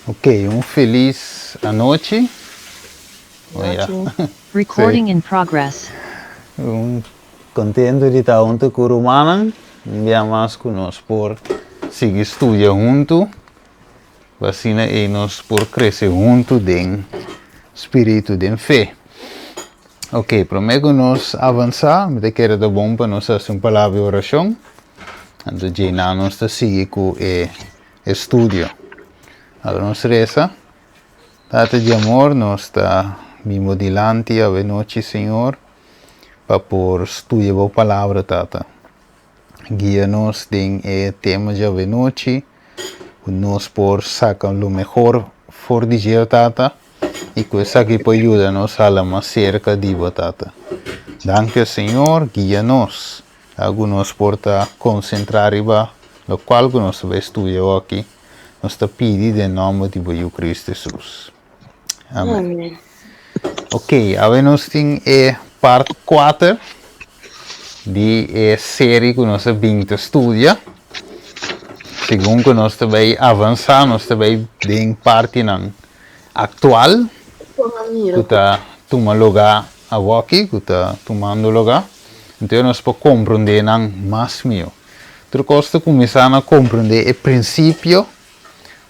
Ok, un felis anochi. Oh, ja. Recording in progress. Un contento di ta hunto cu rumannan. Un bia mas cu nos por sigui studia hunto. Asina ei nos por crece hunto den spiritu, den fe. Ok, prome cu nos avansa, mi ta kere ta bon pa nos haci un palabra di oracion. Anto djei-nan nos ta sigui cu e estudio. Laga nos resa. Tata di amor, nos ta bin bo dilanti awe nochi, Señor, pa por studia bo palabra, Tata. Guia nos den e tema dje awe nochi, ku nos por saka lo mehor for di dje, Tata, i ku esaki por yuda nos hala mas serka di bo, Tata. Danki, Señor, guia nos. Laga ku nos por ta konsentrá riba lokual ku nos ta bai studia awoki. Nos ta pidi den nòmber di bo Yu Kristu Hesus. Amen. Ok, awe nos tin e part 4 di e serie ku nos a bin ta studia. Segun ku nos ta bai avansá, nos ta bai den partinan aktual ku ta tuma lugá awoki, ku ta tumando lugá. Entonces nos por komprondé nan mas mihó. Tur kos ta kuminsá na komprondé e prinsipio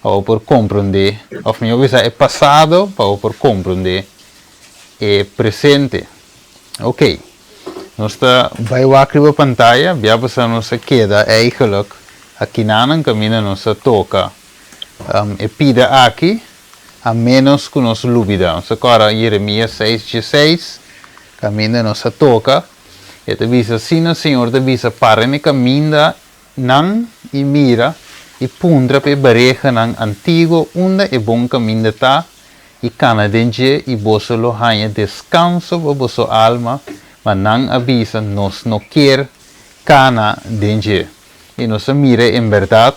pa bo por komprondé, òf mihó bisa e pasado pa bo por komprondé e presente. Ok, nos ta bai wak riba pantaya, bia pasá nos a keda eigenlijk akinanan kaminda nos a toka e pida aki, a ménos ku nos lubidá. Nos ta kòrda Jeremias seis dieseis, kaminda nos a toka, e ta bisa, Asina Señor ta bisa, Para na e kaminda Nan i mira i puntra pa e barehanan antiguo unda e bon kaminda ta, i kana den dje, i boso lo haña deskanso pa boso alma, ma nan a bisa, Nos no kier kana den dje. I nos a mira en bèrdat,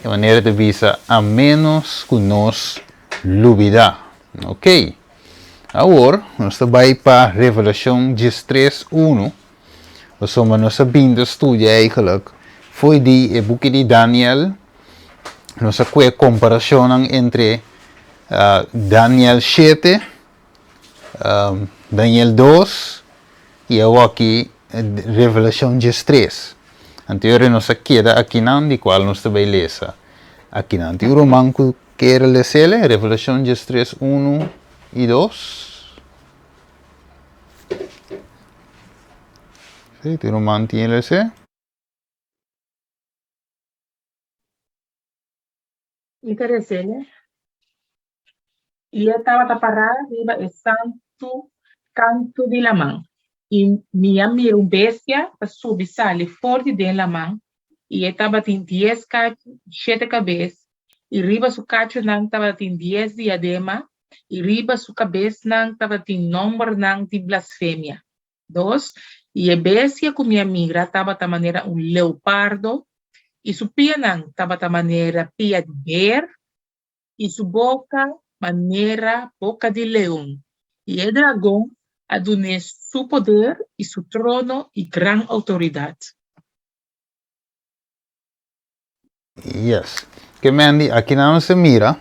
e manera ta bisa, a ménos ku nos lubidá. Oké. Awor, nos ta bai pa Revelashon 13, unu. Pasobra nos a bin ta studia eigenlijk fo'i di e buki di Daniel, nos a kue komparashonnan entre Daniel shete, Daniel dos i awoki Revelashon 13. Anto yora nos a keda akinan di kual nos ta bai lesa akinan. Tin un ruman ku kier les'el, Revelashon 13, unu i dos. Sí, tin ruman tin LC. Mi ta resele. I e tabata pará riba e santu kantu di laman, i mi a mira un bestia ta subi sali for di den laman, i e tabatin dies kachu i shete kabes, i riba su kachunan tabatin dies diadema, i riba su kabesnan tabatin nòmbernan di blasfemia. Dos, I e bestia ku mi a mira tabata manera un leopardo, i su pianan tabata manera pia di ber, i su boka manera boka di leon. I e dragon a dun'é su poder i su trono i gran outoridat. Yes. Ke men di aki nan nos ta mira,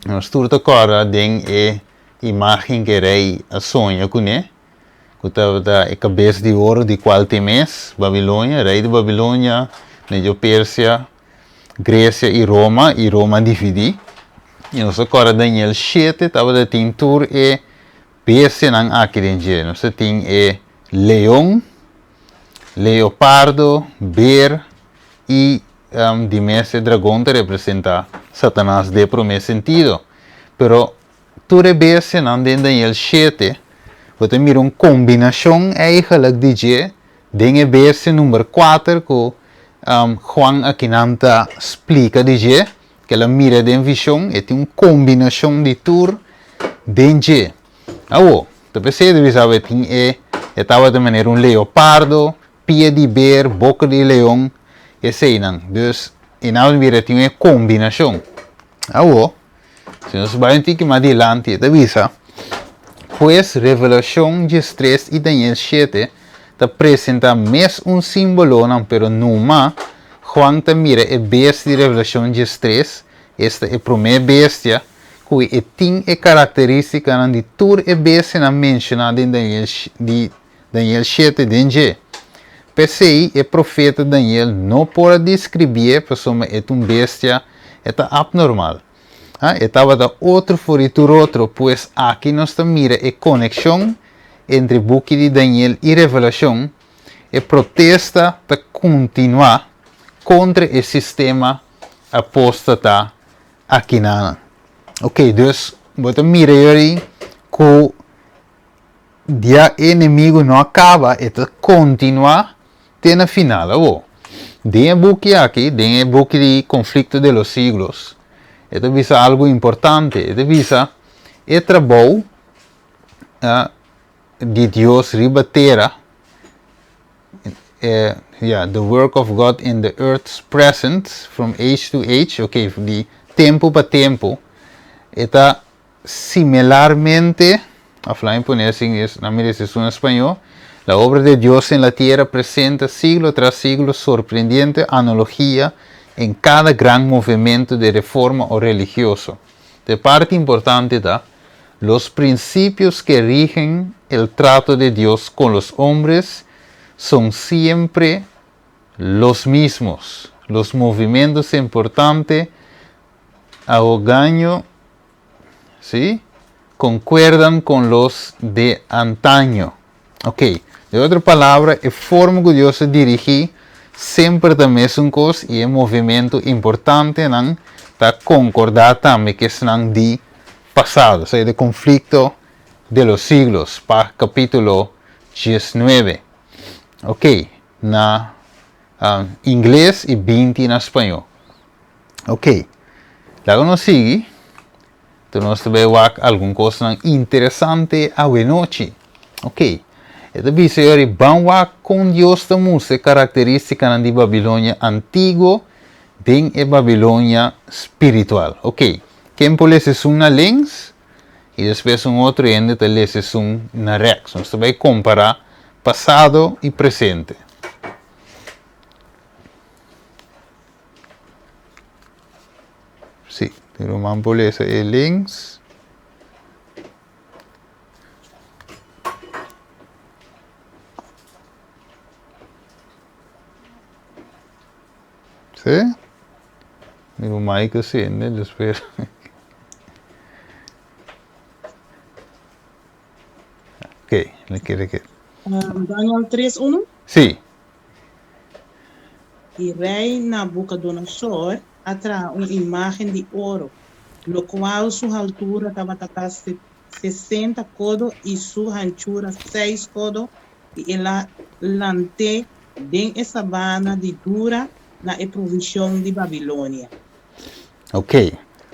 nos tur ta kòrda den e imágen ku e rei a soña kuné, ku tabata e kabes di oro di kual tin mes, Babilonia, rei di Babilonia, medio Persia, Gresia i Roma, i Roma dividí. I nos ta kòrda Daniel shete tabata tin tur e bestianan aki den dje. Nos ta tin e leon, Leopardo, ber i di mes e dragon ta representa Satanas den prome sentido. Pero tur e bestianan den Daniel shete bo ta mira un kombinashon eigenlijk di dje den e bestia number kuater ku Juan akinan ta splika di dje, ku el a mira den vishon, e tin un kombinashon di tur den dje. Awo, ta p'esei ta bisa awe tin e, e tabata manera un leopardo, pia di ber, boka di leon, eseinan. Dus, e nan mira tin e kombinashon. Awo, si nos bai un tiki mas dilanti, e ta bisa, Pues, Revelashon 13 i Daniel shete ta presentá mes un símbolonan, pero numa Juan ta mira e bestia di Revelashon 13. esta e promé bestia, ku e tin e karakterístikanan di tur e bestianan menshoná den Daniel di Daniel shete den dje. P'esei e profeta Daniel no por a deskribié pasobra e ta un bestia, e ta apnormal. E tabata otro for di tur otro, pues aki nos ta mira e konekshon entre buki di Daniel i Revelashon, e protesta ta kontinuá kontra e sistema apóstata akinanan. Oké, dus bo ta mira yori ku dia e enemigu no a kaba, e ta kontinuá te na final. Awor, den e buki aki, den e buki di Conflicto de los Siglos, e ta bisa algu importante. E ta bisa e trabou di Dios riba tera, ya, the work of God in the earth's present from age to age, ok, di tempu pa tempu, e ta Similarmente, of laat me poner así, na mira si es un español, la obra de Dios en la tierra presenta siglo tras siglo sorprendente analogía en cada gran movimiento de reforma o religioso. De parte importante ta, los principios que rigen el trato de Dios con los hombres son siempre los mismos. Los movimientos importantes ahogaño, sí, concuerdan con los de antaño. Ok, de otro palabra, e forma ku Dios ta dirigí semper ta mesun kos i e movimento importantenan ta konkordá tambe ku esnan di pasado. Esei ta e konflikto de los siglos, pa kapítulo diesnuebe. Ok, na ingles i binti na spañó. Ok, laga nos sigui, enton nos ta bai wak algun kosnan interesante awenochi. Ok, e ta bisa yori ban wak kon Dios ta mustra e karakteristikanan di Babilonia antiguo den e Babilonia spiritual. Ok, ken por lesa esun na links i despues un otro hende ta lesa esun na rèks. Nos ta bai kompará pasado i presente. Sí, mi ruman por lesa e links. Sí? Mi ruman que sende, después. Ok, le quiere que. Daniel 3:1. Sí. I rei Nabukodonosor a traha un imágen di oro, lokual su haltura tabata ta sesenta kodo i su hanchura seis kodo, i el a lant'é den e sabana di Dura na e provishon di Babilonia. Ok,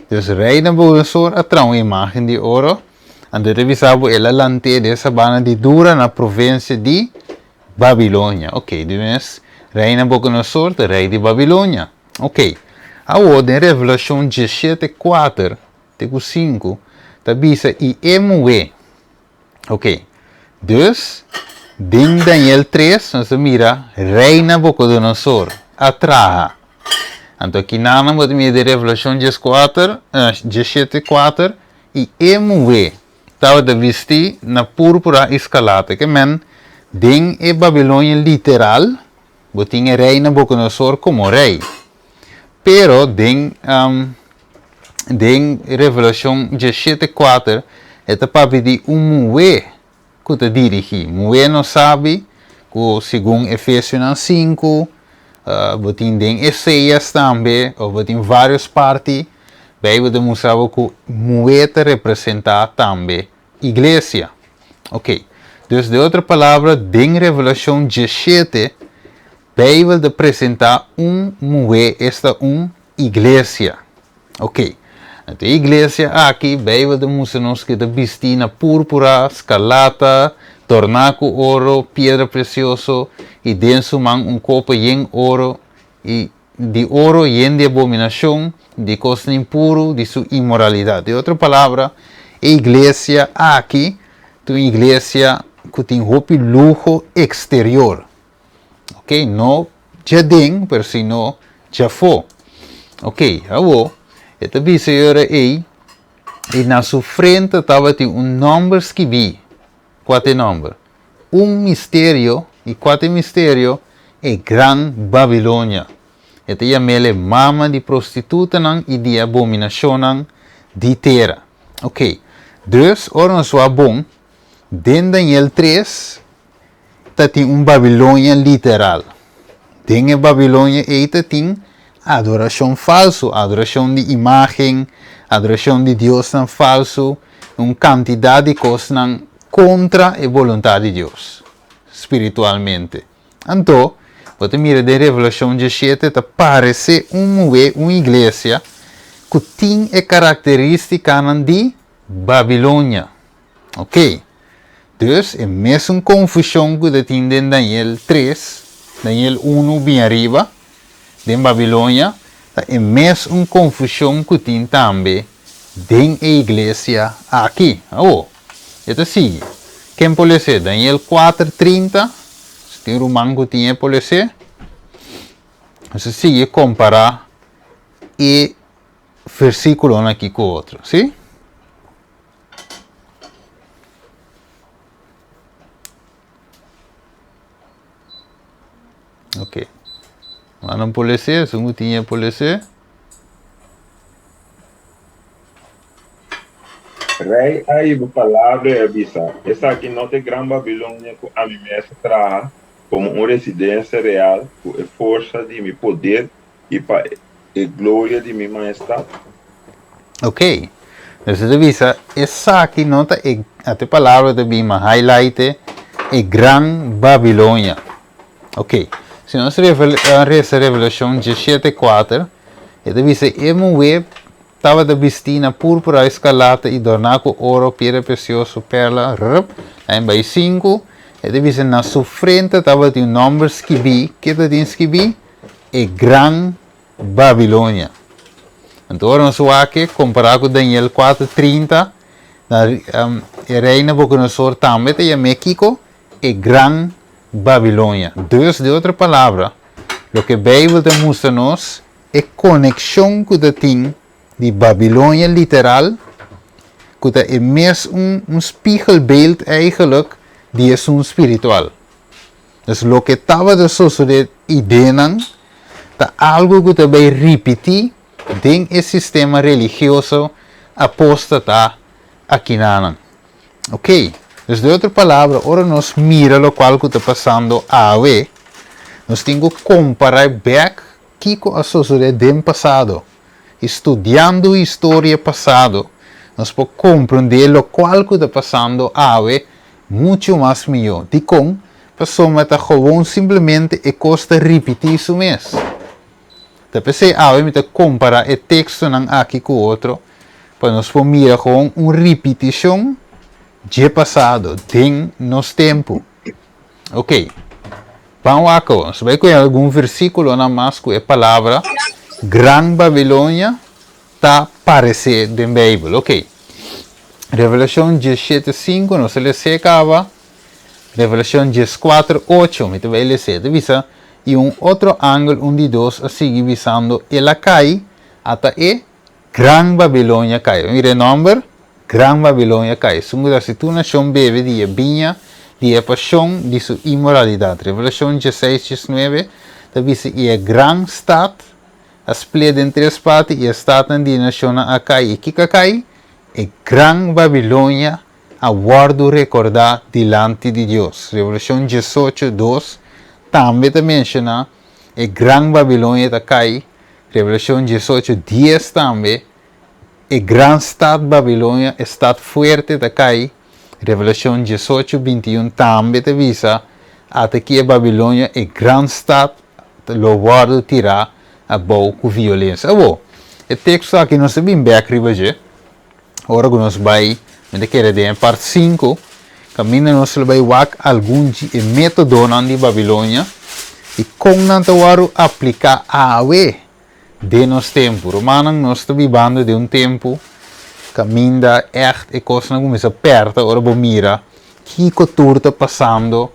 dus rei Nabukodonosor a traha un imágen di oro, anto e ta bisa bo el a lant'é den e sabana di Dura na provinsia di Babilonia. Ok, di mes Rei Nabucodonosor ta rei di Babilonia. Ok, awor den Revelashon diesshete kuater te ku sinku ta bisa i e muhé. Ok, dus den Daniel tres nos ta mira Rei Nabucodonosor a traha. Anto akinan bo ta mira den Revelashon dieskuater, diesshete kuater i e muhé. Tabata bistí na púrpura i skarlata. Ke men, den e Babilonia literal, bo tin e rei Nabukodonosor komo rei. Pero den den Revelashon diesshete kuater e ta papia di un muhé ku ta dirigí. Muhé nos sabi ku segun Efesionan sinku, bo tin den Eseias tambe, òf bo tin vários parti, Beibel ta mustra bo ku muhé ta representá tambe iglesia. Oke, dus den otro palabra, den Revelashon diesshete, Beibel ta presentá un muhé, esta un iglesia. Ok, anto e iglesia aki, Beibel ta mustra nos ku e ta bistí na púrpura, skarlata, dorná ku oro, piedra presioso, i den su man un kopa yen oro i di oro yen di abominashon, di kosnan impuru, di su inmoralidat. Den otro palabra, e iglesia aki ta un iglesia ku tin hopi luho eksterior. Ok, no djaden, pero sino djafó. Ok, awor, E ta bisa e ora ei, I na su frente tabatin un nòmber skibí. Kua ta e nòmber? Un misterio. I kua ta e misterio? E Gran Babilonia. E ta yam'el e mama di prostitutanan i di abominashonnan di tera. Oké, dus ora nos wak bon, den Daniel tres ta tin un Babilonia literal. Den e Babilonia ei ta tin adorashon falsu, adorashon di imágen, adorashon di diosnan falsu, un kantidat di kosnan kontra e boluntat di Dios spiritualmente. Anto, bo ta mira den Revelashon diesshete ta paresé un muhé, un iglesia, ku tin e karakterístikanan di Babilonia. Oké. Dus e mesun konfushon ku ta tin den Daniel tres, Daniel unu bin ariba, den Babilonia, ta e mesun konfushon ku tin tambe den e iglesia aki. Awor, e ta sigui. Ken por les'é? Daniel kuater 30, si tin ruman ku tin e por les'é. Nos ta sigui kompará e versíkulonan aki ku otro, si? Ok. Mano por lese, esun ku tin e por lese. Rei a hiba palabra i a bisa, Esaki no ta e gran Babilonia ku ami mes a traha komo un residensia real ku e forsa di mi poder i pa e gloria di mi mahestat? Ok. Nos ta bisa, esaki no ta e, ata e palabra ta bin, ma highlight e, e gran Babilonia. Ok. Si nos resa Revelashon diesshete kuater, e ta bisa e muhé tabata bistí na púrpura eskarlata i dòrná ku oro, piedra presioso, perla, rp, lijn bai sinku, e ta bisa na su frente tabatin un nòmber skibí, ke ta tin skibí? E Gran Babilonia. Anto ora nos wak e kompará ku Daniel kuater 30, na e rei Nabukodonosor tambe ta yam'é kiko? E Gran Babilonia. Dus, di otro palabra, loke Beibel ta mustra nos, e konekshon ku ta tin di Babilonia literal, ku ta e mes un un spiegelbeeld eigenlijk di esun spiritual. Dus loke tabata sosodé idenan ta algu ku ta bai ripití den e sistema religioso apóstata akinanan. Oké, dus di otro palabra, ora nos mira lokual ku ta pasando awe, nos tin ku kompará bèk kiko a sosodé den pasado. I studiando historia pasado, nos por komprondé lokual ku ta pasando awe muchu mas mihó. Dikon? Pasobra ta gewoon simplemente e kos ta ripití su mes. Ta p'esei awe mi ta kompará e tekstonan aki ku otro pa nos por mira gewoon un ripitishon dje pasado den nos tempu. Oké, ban wak awor. Nos bai kohe algun versíkulonan mas ku e palabra Gran Babilonia ta paresé den Beibel. Oké, Revelashon diesshete sinku, nos a les'é kaba. Revelashon dieskuater ocho, mi ta bai les'é. Ta bisa, I un otro angel, un di dos, a sigui bisando, El a kai, ata e Gran Babilonia kai. Mira e nòmber, Gran Babilonia kai. Esun ku ta hasi tur nashon bebe di e biña di e pashon di su inmoralidat. Revelashon dieseis, diesnuebe ta bisa, I e gran stat a split den tres parti, i e statnan di e nashonnan a kai. I kiko a kai? E Gran Babilonia a wòrdu rekordá dilanti di Dios. Revelashon diesocho, dos tambe ta menshoná e Gran Babilonia ta kai. Revelashon diesocho, dies tambe, e gran stat Babilonia, e stat fuerte, ta kai. Revelashon diesocho, 21 tambe ta bisa, Ata ki e Babilonia, e gran stat, lo wòrdu tirá abou ku violensia. Awor, e teksto aki nos ta bin bèk riba dje ora ku nos bai, mi ta kere den e part sinku, kaminda nos lo bai wak algun di e métodonan di Babilonia i kon nan ta wòrdu apliká awe den nos tempu. Rumannan, nos ta bibando den un tempu kaminda ègt e kosnan a kuminsá pèrta ora bo mira kiko tur ta pasando,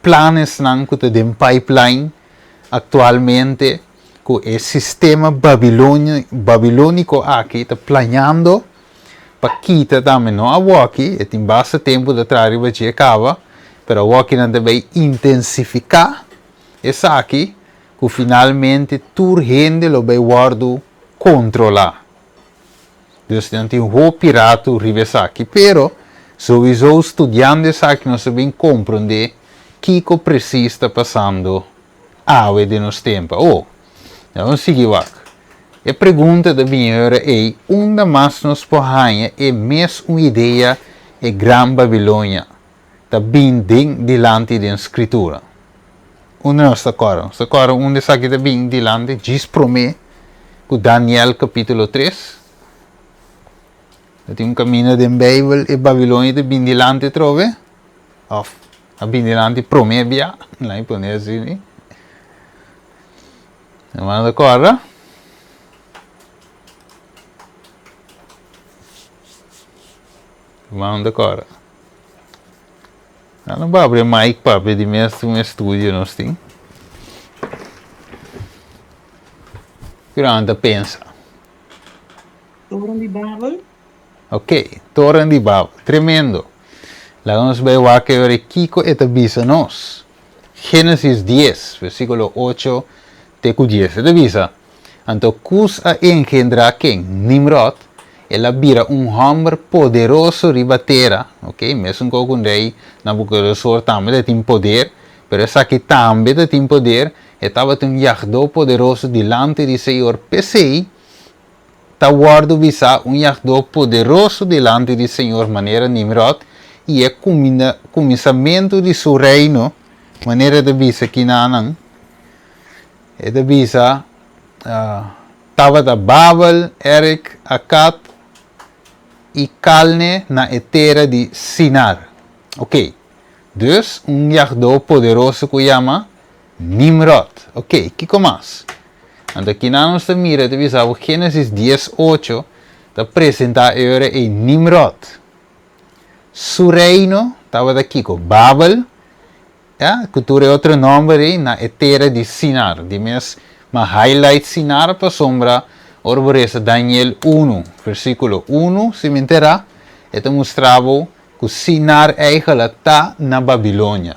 planesnan ku ta den pipeline aktualmente. ku e sistema babilóniko aki ta plañando pa kita tambe. No awoki, e tin basta tempu ta traha riba dje kaba, pero awoki nan ta bay intensifiká esaki ku finalmente tur hende lo bay wòrdu kontrolá. Dus nan tin hopi ratu riba esaki. Pero, souiso studiando esaki nos ta bin komprondé kiko presis ta pasando awe den nos tempu. Awor, laga nos sigui wak. E pregunta ta bini ora ei, unda mas nos por haña e mes un idea e Gran Babilonia ta bin den dilanti den Skritura? Unda nos ta kòrda? Nos ta kòrda unda esaki ta bin dilanti djis promé ku Daniel kapítulo tres. No tin un kaminda den Beibel e Babilonia ta bin dilanti atrobe? Òf a bin dilanti promé bia? Laat mi pone asina. Hermano ta kòrda? Hermano ta kòrda? Nan no babri e mic papia di mes un estudio nos tin. Kiko nan ta pensa? Toren di Babel. Ok, Toren di Babel. Tremendo. Laga nos bai wak e ora kiko e ta bisa nos. Génesis 10, versíkulo 8 te ku 10. E ta bisa, Anto Kus a engendrá ken? Nimrod. El a bira un hòmber poderoso riba tera. Ok, mesun kos ku rei Nabukodosor tambe ta tin poder, pero esaki tambe ta tin poder. E tabata un yagdó poderoso dilanti di Señor. P'esei ta wòrdu bisá un yagdó poderoso dilanti di Señor manera Nimrod, i e kuminsamentu di su reino, manera e ta bisa kinanan, E ta bisa, Tabata Babel, Erek, Akad i Kalne na e tera di Sinar. Oké. Dus, un yagdó poderoso ku yama Nimrod. Oké, kiko mas? Anto kinan nos ta mira, ta bisa bo Génesis 10, 8 ta presentá e ora ei Nimrod. Su reino tabata kiko? Babel, Ya, ku tur e otro nòmber ei na e tera di Sinar. Di mes m'a highlight Sinar pasobra ora bo resa Daniel unu, versíkulo unu, si mi enterá, e ta mustra bo ku Sinar eigelijk ta na Babilonia.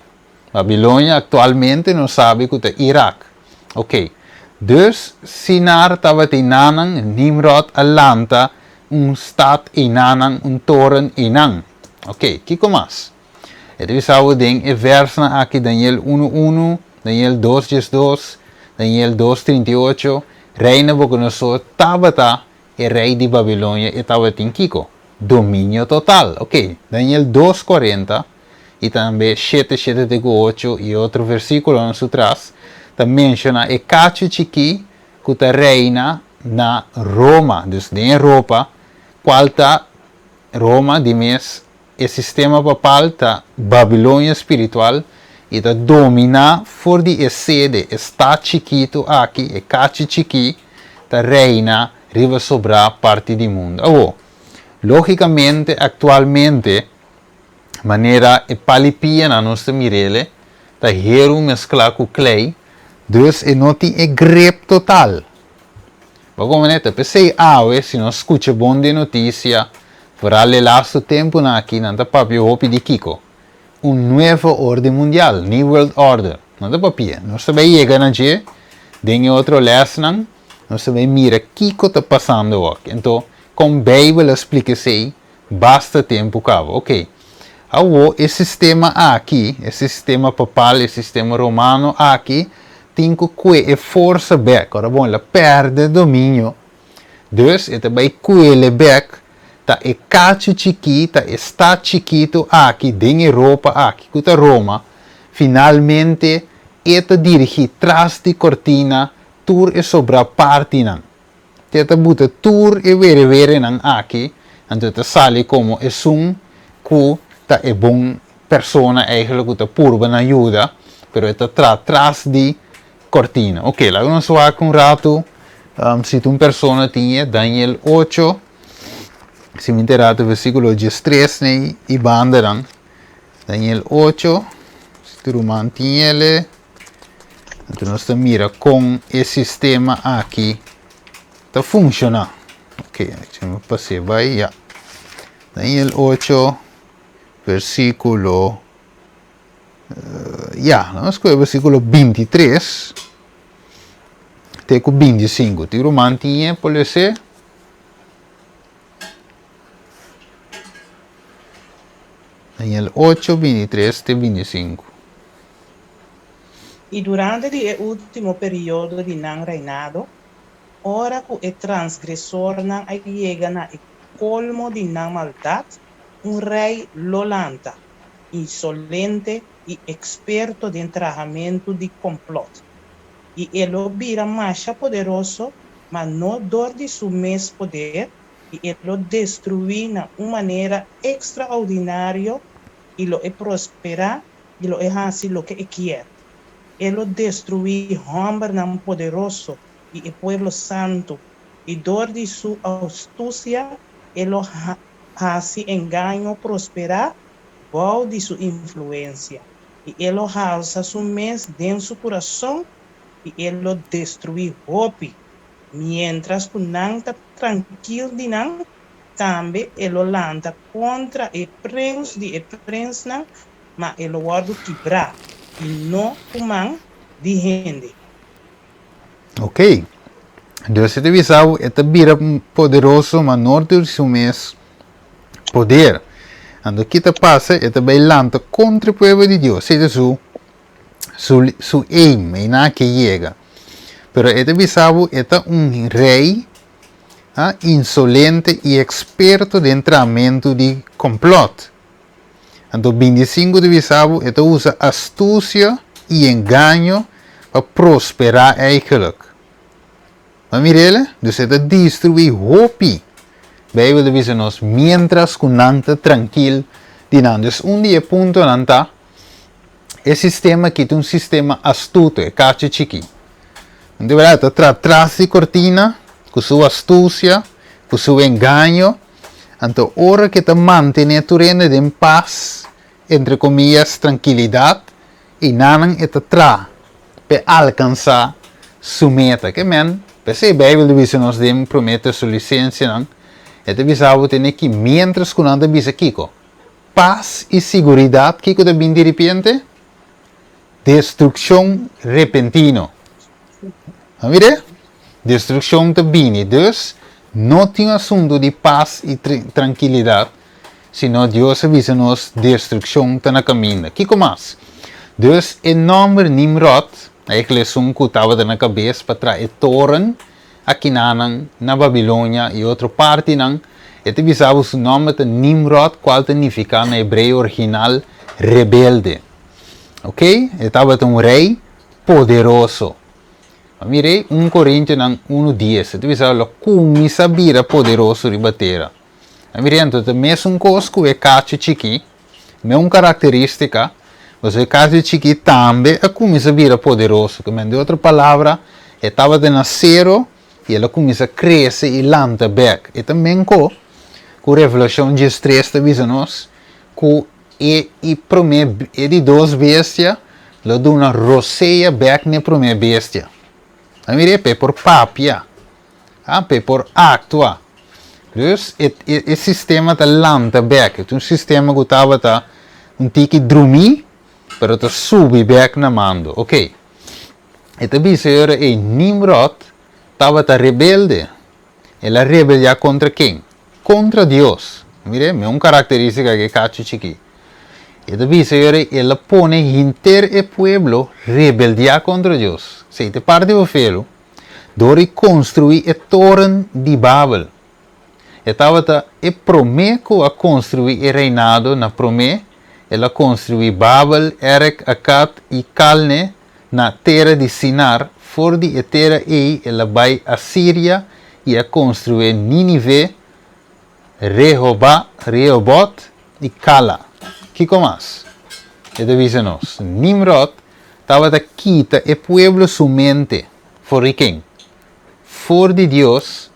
Babilonia aktualmente nos sabi ku ta Irak. Oké. Dus, Sinar tabata einanan, Nimrod a lanta un stat einanan, un toren einan. Oké, kiko mas? E ta bisa bo den e vèrsnan aki, Daniel unu unu, Daniel dos 12, Daniel dos 38, Rei Nabucodonosor tabata e rei di Babilonia, e tabatin kiko? Dominio total. Ok, Daniel dos 40 i tambe shete shete te ku ocho i otro versíkulonan su tras ta menshoná e kachu chikí ku ta reina na Roma, dus den Europa, kual ta Roma di mes. E sistema papal ta Babilonia spiritual i ta dominá for di e sede, e stat chikitu aki, e kachi chikí, ta reina riba sobrá parti di mundu. Awor, lógikamente, aktualmente, manera e pal'i pianan nos ta mir'el, ta heru mesklá ku klei, dus e no tin e grip total. Bo komo ta p'esei awe si nos skucha bon den notisia, foral e lastu tempunan aki nan ta papia hopi di kiko? Un nuevo orden mundial, New World Order. Nan ta papia. Nos ta bai yega na dje den e otro lèsnan, nos ta bai mira kiko ta pasando awor. Anto, kon Beibel a splika esei basta tempu kaba. Oke. Awor e sistema aki, e sistema papal, e sistema romano aki, tin ku kue e forsa bèk. Ora bon, el a pèrdè dominio. Dus e ta bai kuele bèk, ta e kachu chikí, ta e stat chikitu aki den Europa aki, ku ta Roma, finalmente e ta dirigí tras di kortina tur e sobrá partinan. Te ta buta tur e werewerenan aki, anto ta sali komo esun ku ta e bon persona eigenlijk ku ta purba na yuda, pero e ta tra tras di kortina. Oke, laga nos wak un ratu si ta un persona tin e Daniel ocho, si mi ta erata versíkulo diestres nei i bandanan. Daniel ocho, si tur ruman tin el e. Anto nos ta mira kon e sistema aki ta funshoná. Ok, mi pas'é bai, ya. Daniel 8, versíkulo, ya, nos skohe versíkulo 23 te ku 25. Tin ruman tin e por les'é? Daniel 8, 23 te 25. I durante di e último periodo di nan reinado, ora ku e transgresornan a yega na e kolmo di nan maldat, un rei lo lanta, insolente i eksperto den trahamentu di komplòt, i e lo bira masha poderoso, ma no dor di su mes poder, i e lo destruí na un manera ekstraordinario, i lo e prosperá i lo e hasi loke e kier. E lo destruí hòmbernan poderoso i e pueblo santu, i dor di su astusia e lo hasi engaño prosperá bou di su influensia, i e lo halsa su mes den su kurason, i e lo destruí hopi. Miéntras ku nan ta trankil di nan, tambe e lo lanta kontra e prens di e prensnan, ma e lo wòrdu kibrá, i no ku man di hende. Ok. Dios ta bisa bo, e ta bira poderoso, ma no di su mes poder. Anto ki ta pasa? E ta bai lanta kontra e pueblo di Dios. Esei ta su su su aim, einan ke yega. Pero e ta bisa bo, e ta un rei ah, insolente i eksperto den tramentu di komplòt. Anto 25 ta bisa bo, e ta usa astusia i engaño pa prosperá eigenlijk. Bo a mir'el? Dus e ta destruí hopi. Beibel ta bisa nos, miéntras ku nan ta trankil di nan. Dus un di e puntonan ta, e sistema aki ta un sistema astuto, e kachu chikí. Di bèrdat, ta traha tras di kortina ku su astusia, ku su engaño. Anto ora ku e ta mantené tur hende den pas, entre komiyas, trankilidat, i nanan e ta traha p'e alkansá su meta. Ke men, p'esei Beibel ta bisa nos den Promé Tesalonisensenan, e ta bisa bo tene ki miéntras ku nan ta bisa kiko? Pas i siguridat, kiko ta bin diripiente? Destrukshon repentino. A mir'é? Destrukshon ta bini. Dus, no tin asuntu di pas i trankilidat, sino Dios a bisa nos destrukshon ta na kaminda. Kiko mas? Dus, e nòmber Nimròd, eigenlijk esun ku tabata na kabes pa traha e toren akinanan na Babilonia i otro partinan, e ta bisa bo su nòmber ta Nimròd, kual ta nifiká na hebreo original rebelde. Ok, e tabata un rei poderoso. Ma mira 1 Korintionan 1 dies, e ta bisa lo kuminsá bira poderoso riba tera. A mira anto ta mesun kos ku e kachu chikí, meun karakterístika, pasobra e kachu chikí tambe a kuminsá bira poderoso. Ku men di otro palabra, e tabata na sero i el a kuminsá krese i lanta bèk. E ta men ko ku Revelashon 13 ta bisa nos ku E i promé e di dos bestia lo duna rosea bèk n'e promé bestia. A mir'é p'e por papia, a p'e por aktua. Dus e e sistema ta lanta bèk. E ta un sistema ku tabata un tiki drumí, pero ta subi bèk na mando. Oké. E ta bisa e ora ei Nimrod tabata rebelde. El a rebeliá kontra ken? Kontra Dios. Mire, mi un karakterístika ku e kachu chikí. E ta bisa e ora el a pone henter e pueblo rebeldiá kontra Dios. Esei ta e parti bo felu. Dor di konstruí e toren di Babel. E tabata e promé ku a konstruí e reinado na promé, el a konstruí Babel, Erek, Akad i Kalne na tera di Sinar, for di e tera ei el a bai Asiria i a konstrué Nínive, Rehoba, Rehobot i Kala. Kiko mas? E ta bisa nos, Nimrod tabata kita e pueblo su mente for di ken? For di Dios,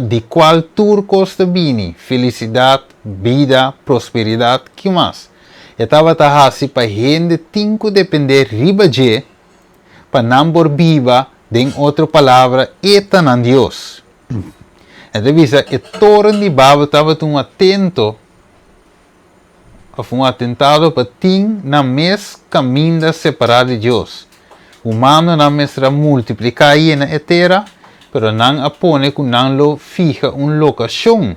di kual tur kos ta bini, felisidat, bida, prosperidat, ki mas? E tabata hasi pa hende tin ku dependé riba dje pa nan por biba, den otro palabra, e ta nan Dios. E ta bisa e toren di Babel tabata un atento òf un atentado pa tin nan mes kaminda separá di Dios. Humanonan mester a multipliká yena e tera, pero nan a pone ku nan lo fiha un lokashon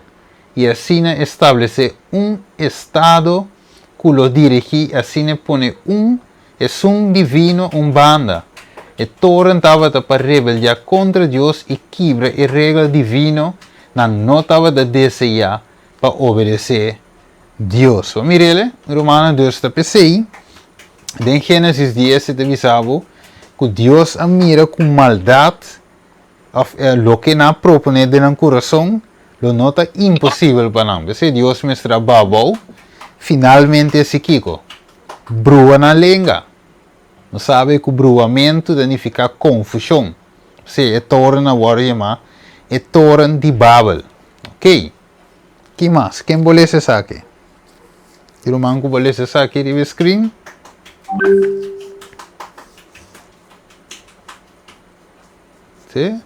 i asina establesé un estado ku lo dirigí asina pone un esun divino un banda. E toren tabata pa rebeldiá kontra Dios i kibra e regla divino, nan no tabata deseá pa obedesé Dios. Bo mir'el, rumannan, Dios ta p'esei. Den Génesis dies e ta bisa bo ku Dios a mira ku maldat òf loke nan a proponé den nan kurason lo no ta imposibel pa nan. P'esei Dios mester a baha abou. Finalmente a si kiko? Brua nan lenga. Nos sabe ku bruamentu ta nifiká konfushon. P'esei e toren a wòrdu yamá e toren di Babel. Oke. Ki mas? Ken bo lesa esaki? Ki ruman ku bo lesa esaki riba e screen? Sí?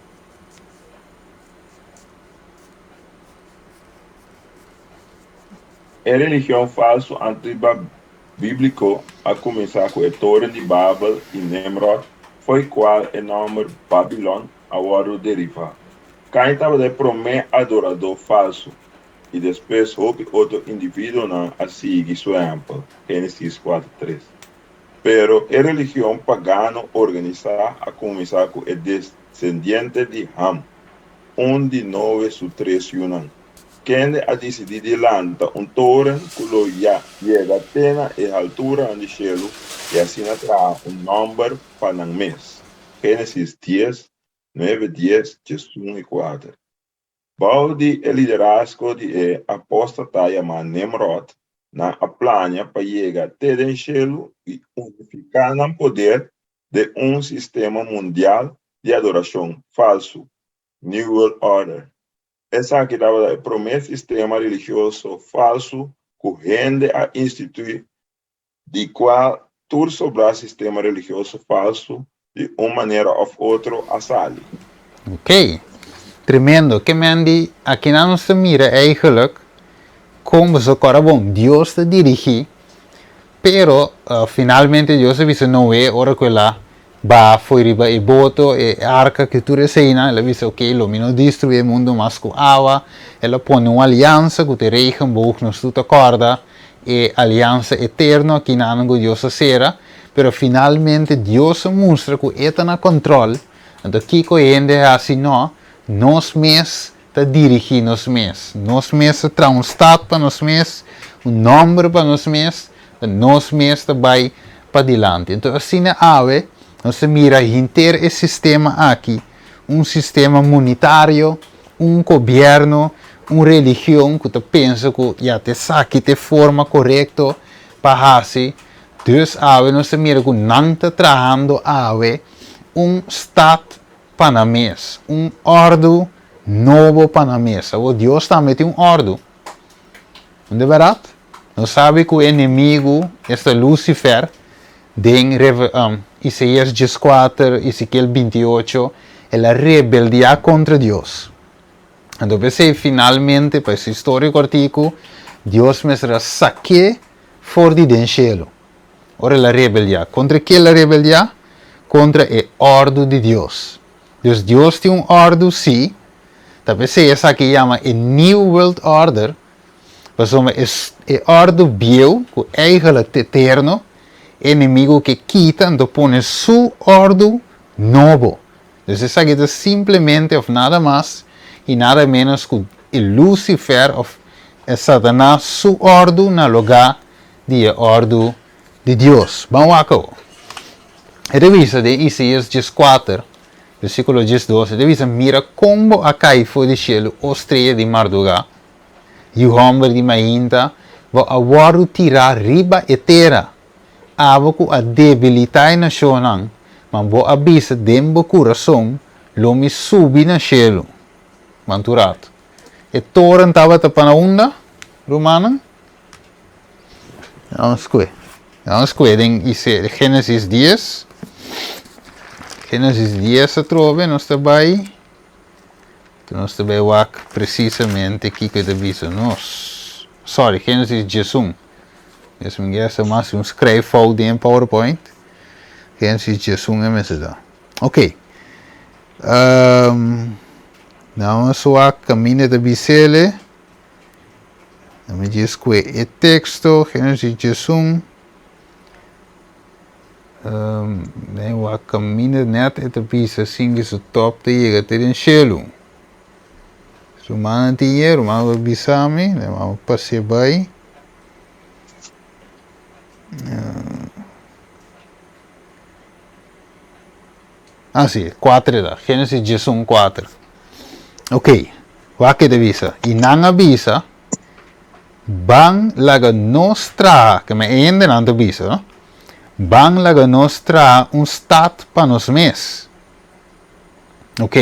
E religion falsu antibíbliko a kuminsá ku e Toren di Babel i Nemrod, fo'i kual e nòmber Babilon a wòrdu derivá. Kain tabata e promé adoradó falsu, i despues hopi otro individuonan a sigui su ehèmpel, Génesis kuater tres. Pero e religion pagano organisá a kuminsá ku e desendiente di Ham, un di Noe su tres yunan, kende a disidí di lanta un toren ku lo yega te na e halturanan di shelu i asina traha un nòmber pa nan mes, Génesis dies, nuebe, dies, diesun i kuater. Bou di e liderazgo di e apóstata yamá Nemrod, nan a plania pa yega te den shelu i unifiká nan poder den un sistema mundial di adorashon falsu, New World Order. Esaki tabata e promé sistema religioso falsu ku hende a instituí di kua tur sobrá sistema religioso falsu di un manera òf otro a sali. Ok. Tremendo. Ke men di akinan nos ta mira eigenlijk kon boso kòrda bon Dios ta dirigí, pero finalmente Dios a bisa Noe ora ku el a baha fo'i riba e boto, e arka ku tur eseinan, el a bisa ok lo mi no destruí e mundu mas ku awa, el a pone un aliansa ku ta e regenboog, nos tur ta kòrda e aliansa eterno akinan ku Dios a sera, pero finalmente Dios a mustra ku e ta na kòntròl, anto kiko e hende a hasi? No, nos mes ta dirigí nos mes, nos mes ta traha un stat pa nos mes, un nòmber pa nos mes, nos mes ta bai padilanti. Anto asina awe nos ta mira henter e sistema aki, un sistema monitario, un gobièrnu, un religion ku ta pensa ku ya ta esaki ta e forma korekto pa hasi. Dus awe nos ta mira ku nan ta trahando awe un stat pa nan mes, un òrdu nobo pa nan mes. Awor Dios tambe tin un òrdu. No ta bèrdat? Nos sabi ku e enemigu, esta Lucifer, den Isaías dieskuater, Ezekiel bintiocho, el a rebeldiá kontra Dios. Anto p'esei finalmente, pa e historia kòrtiku, Dios mester a sak'é for di den shelu. Ora el a rebeldiá. Kontra ke el a rebeldiá? Kontra e òrdu di Dios. Dus Dios tin un òrdu, sí. Ta p'esei esaki yama e New World Order, pasobra e òrdu bieu, ku eigenlijk ta eterno, e enemigu ke kita anto pone su òrdu nobo. Dus esaki ta simplemente òf nada mas i nada ménos ku e Lucifer òf e Satanas su òrdu na lugá di e òrdu di Dios. Ban wak awor. E ta bisa den Isaías dieskuater, versíkulo diesdos, e ta bisa, Mira kon bo a kai for di shelu, o strea di mardugá, yu hòmber di mainta, bo a wòrdu tirá riba e tera, abo ku a debilitá e nashonnan, ma bo a bisa den bo kurason, Lo mi subi na shelu. Ban tur ratu. E toren tabata pa na unda, rumannan? Vamos skue. Vamos skue den Génesis dies. Génesis 10 atrobe nos ta bai. Nos ta bai wak presisamente kiko e ta bisa nos. Sorry, Génesis 11. Yes, mi gesa mas un schrijffout den PowerPoint. Génesis 11 e mester ta. Ok. Um, nou nos wak kaminda ta bisele. Mi djis kue e teksto, Génesis 11. Den wak kaminda nèt e ta bisa sin ku su tòp ta yega te den shelu. Rumannan tin ye, ruman por bisa mi, den wak pas'é bai. Ah si, kuater e ta, Génesis 11 kuater. Ok, wak e ta bisa, i nan a bisa, Ban laga nos traha, ke men e hendenan ta bisa, no? Ban laga nos traha un stat pa nos mes. Ok,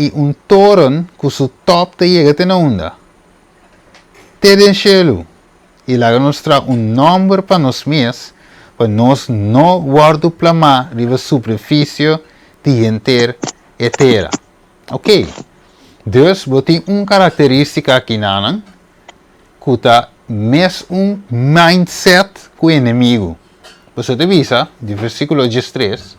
i un toren ku su tòp ta yega te na unda? Te den shelu. I laga nos traha un nòmber pa nos mes, pa nos no wòrdu plamá riba superfisio di henter e tera. Ok, dus bo tin un karakterístika akinanan ku ta mes un mindset ku enemigu. Pasobra ta bisa di versíkulo diestres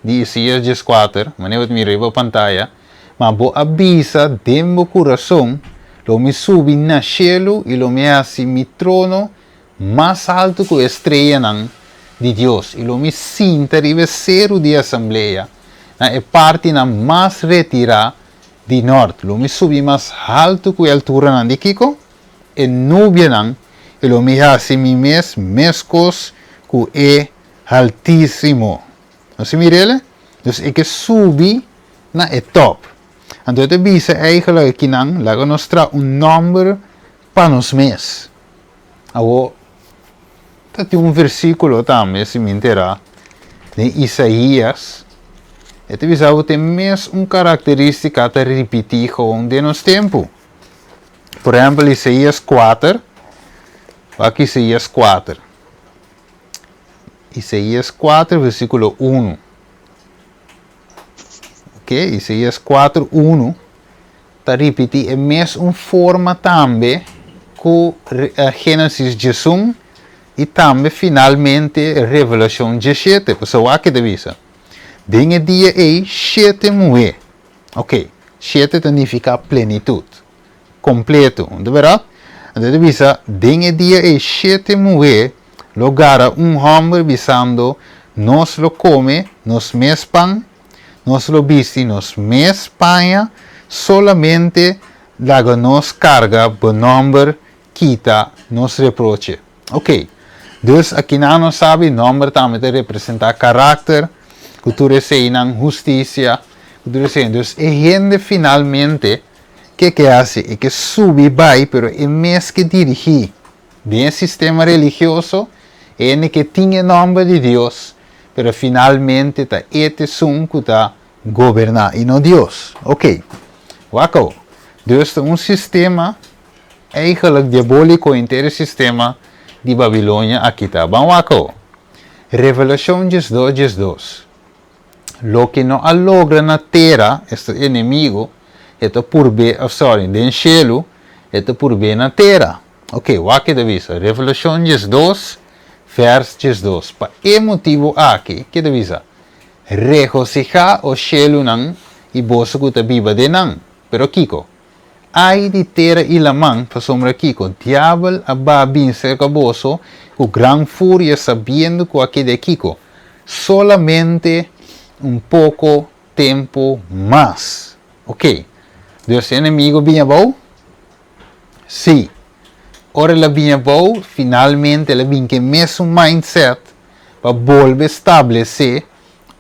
di Isaías dieskuater, manera bo ta mira riba pantaya, Ma bo a bisa den bo kurason, Lo mi subi na shelu i lo mi hasi mi trono mas haltu ku e streanan di Dios, i lo mi sinta riba e seru di asamblea na e partinan mas retirá di nòrt. Lo mi subi mas haltu ku e alturanan di kiko? E nubianan, i lo mi hasi mi mes meskos ku e Haltísimo. Nos a mir'el? Dus e ke subi na e tòp. Anto e ta bisa eigenlijk akinan, laga nos traha un nòmber pa nos mes. Awor, ta tin un versíkulo tambe, si mi enterá, den Isaías, e ta bisa bo tin mes un karakterístika ta ripití gewoon den nos tempu. Por ehèmpel, Isaías kuater, wak Isaías kuater. Isaías kuater, versíkulo unu. Ok, Isaías kuater, unu. Ta ripití e mes un forma tambe ku Génesis 11 i tambe finalmente Revelashon 17. Pasobra wak ke ta bisa, Den e dia ei shete muhé, ok, shete ta nifiká plenitut, kompleto, no ta bèrdat? Anto e ta bisa, Den e dia ei shete muhé lo gara un hòmber bisando, Nos lo kome nos mes pan, Nos lo bisti nos mes paña, solamente laga nos carga bo nomber kita nos reproche. Ok, dus akinan nos sabi nomber tambe ta representa karakter, ku tur eseinan, husticia, ku tur eseinan. Dus e hende finalmente ke ke hasi? E ke subi bai, pero e mes ke dirigi. Den e sistema religioso, e hende ke tin e nòmber di Dios, pero finalmente ta e t'esun ku ta goberná i no Dios. Oké, wak awo. Dus ta un sistema eigenlijk diabóliko henter e sistema di Babilonia aki ta. Ban wak awo. Revelashon 12, 12. Loke no a logra na tera, esta enemigo, e ta purb'é, of sorry, den shelu, e ta purb'é na tera. Ok, wak ke ta bisa. Revelashon 12, vers 12. Pa e motibu aki, ke ta bisa? Regosihá, o shelunan, i boso ku ta biba den nan. Pero kiko? Ai di tera i laman, pasobra kiko? Diabel a ba bin serka boso ku gran furia sabiendo ku a keda kiko? Solamente un poko tempu mas. Ok. Dus e enemigo bin abou? Sí. Ora el a bin abou, finalmente el a bin ku e mesun mindset pa bolbe stablesé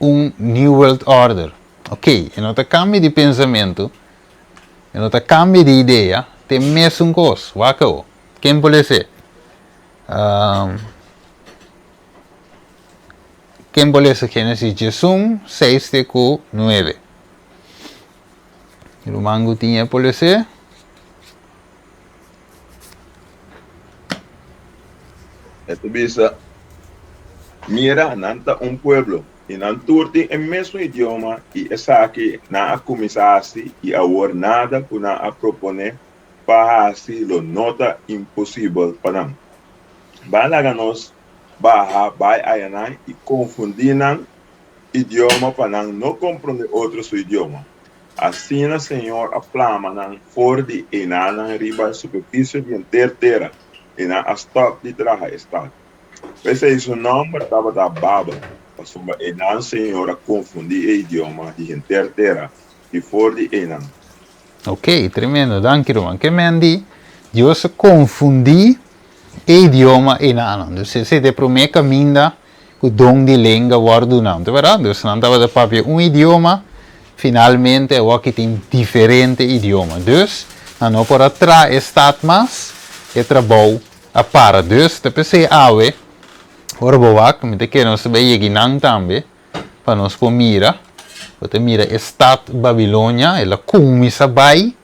un New World Order. Ok, e no ta kambia di pensamentu, E no ta cambia di idea, ta e mesun cos. Wak awo. Ken por lese? Um, ken por lese Genesis 11, 6 te cu 9? Ruman cu tin e por lese? E ta bisa, Mira, nan ta un pueblo. I nan tur tin e mesun idioma, i esaki nan a kuminsá hasi, i awor nada ku nan a proponé pa hasi lo no ta imposibel pa nan. Ban laga nos baha bai ayanan i konfundí nan idioma pa nan no komprondé otro su idioma. Asina Señor a plama nan for di einanan riba superfisio di henter tera, i nan a stòp di traha e stat. P'esei su nòmber tabata Babel, pasobra einan Señor a konfundí e idioma di henter tera, i for di einan. Ok, tremendo, danki ruman. Ke men di Dios a konfundí e idioma einanan. Dus esei ta e promé kaminda ku don di lenga wòrdu duná. Ta bèrdat? Dus nan tabata papia un idioma, finalmente awor tin diferente idioma. Dus nan no por a traha e stat mas, e trabou a para. Dus ta p'esei awe, ora bo wak, mi ta kere nos ta bai yegi nan tambe, pa nos por mira. Bo ta mira e stat Babilonia, el a kuminsá bai,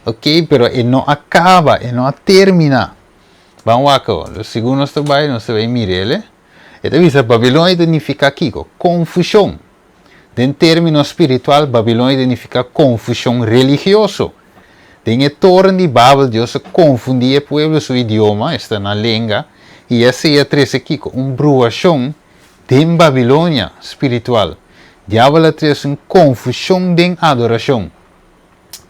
ok, pero e no a kaba, e no a terminá. Ban wak awor. Dus segun nos ta bai, nos ta bai mir'el. E ta bisa Babilonia ta nifiká kiko? Konfushon. Den término spiritual, Babilonia ta nifiká konfushon religioso. Den e toren di Babel, Dios a konfundí e pueblo su idioma, esta nan lenga, i esei a trese kiko? Un bruashon den Babilonia spiritual. Diabel a trese un konfushon den adorashon.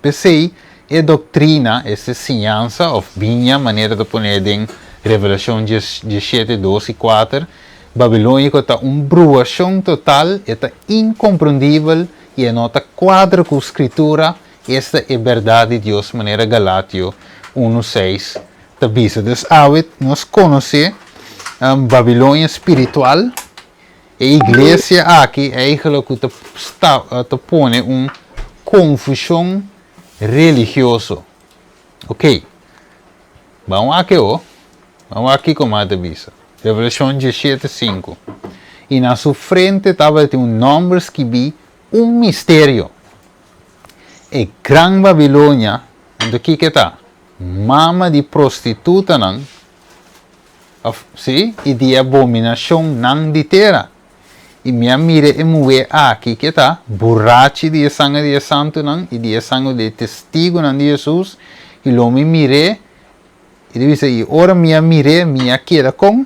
P'esei, e doktrina, esta siñansa òf biña, manera ta pon'é den Revelashon diesshete, dos i kuater, babilóniko ta un bruashon total, e ta inkomprendibel i e no ta kuadra ku Skritura, esta e bèrdat di Dios, manera Galatio unu, seis ta bisa. Dus awe nos konosé Babilonia spiritual. E iglesia aki eigenlijk ku ta ta pone un konfushon religioso. Ok, ban wak e ho, ban wak kiko mas ta bisa. Revelashon diesshete, sinku, I na su frente tabatin un nòmber skibí, un misterio, E gran Babilonia, anto kiko e ta? Mama di prostitutanan. Of, sí, i di e abominashonnan di tera. I mi a mira e muhé aki ke ta burachi di e sanger di e santunan i di e sanger di e testigunan di Hesus, i lo mi mir'é, i ta bisa, i ora mi a mir'é, mi a keda kon?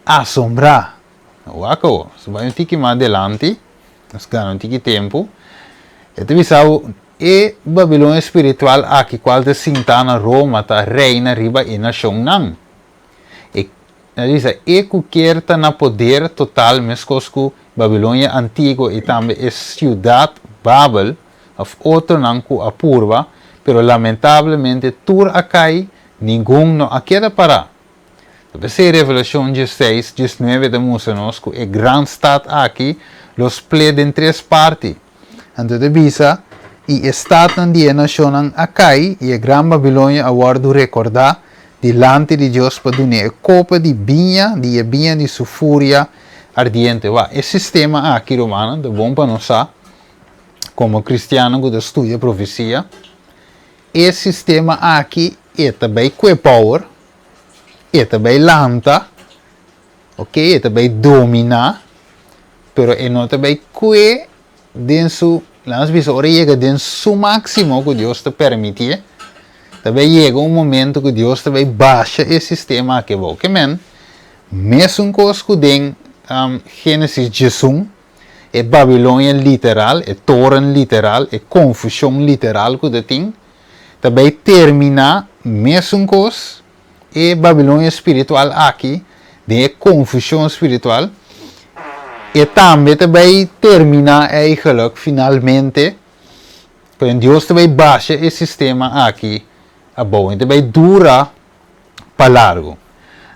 Asombrá. Wak awor, nos bai un tiki mas adelanti, nos gana un tiki tempu. E ta bisa bo, e Babilonia spiritual aki kual ta sintá na Roma ta reina riba e nashonnan. E ta bisa, e ku kier ta na poder total meskos ku Babilonia antiguo i tambe e siudat Babel òf otronan ku a purba, pero lamentablemente tur a kai, ningun no a keda pará. Ta p'esei Revelashon diesseis, diesnuebe ta mustra nos ku e gran stat aki lo split den tres parti. Anto ta bisa, I e statnan di e nashonnan a kai, i e gran Babilonia a wòrdu rekordá dilanti di Dios pa dun'é e kopa di biña di e biña di su furia ardiente. Wak, e sistema aki, rumannan, ta bon pa nos sa, komo kristiannan ku ta studia profesia, e sistema aki e ta bai kue power, e ta bai lanta, ok, e ta bai dominá, pero e no ta bai kue den su, laga nos bisa, ora e yega den su máksimo ku Dios ta permitié, ta bai yega un momento ku Dios ta bai basha e sistema aki abou. Ke men, mesun kos ku den Génesis diesun, e Babilonia literal, e toren literal, e konfushon literal ku ta tin, ta bai terminá mesun kos e Babilonia spiritual aki den e konfushon spiritual, e tambe ta bai terminá eigenlijk finalmente, pasobra Dios ta bai basha e sistema aki abou, e ta bai dura pa largu.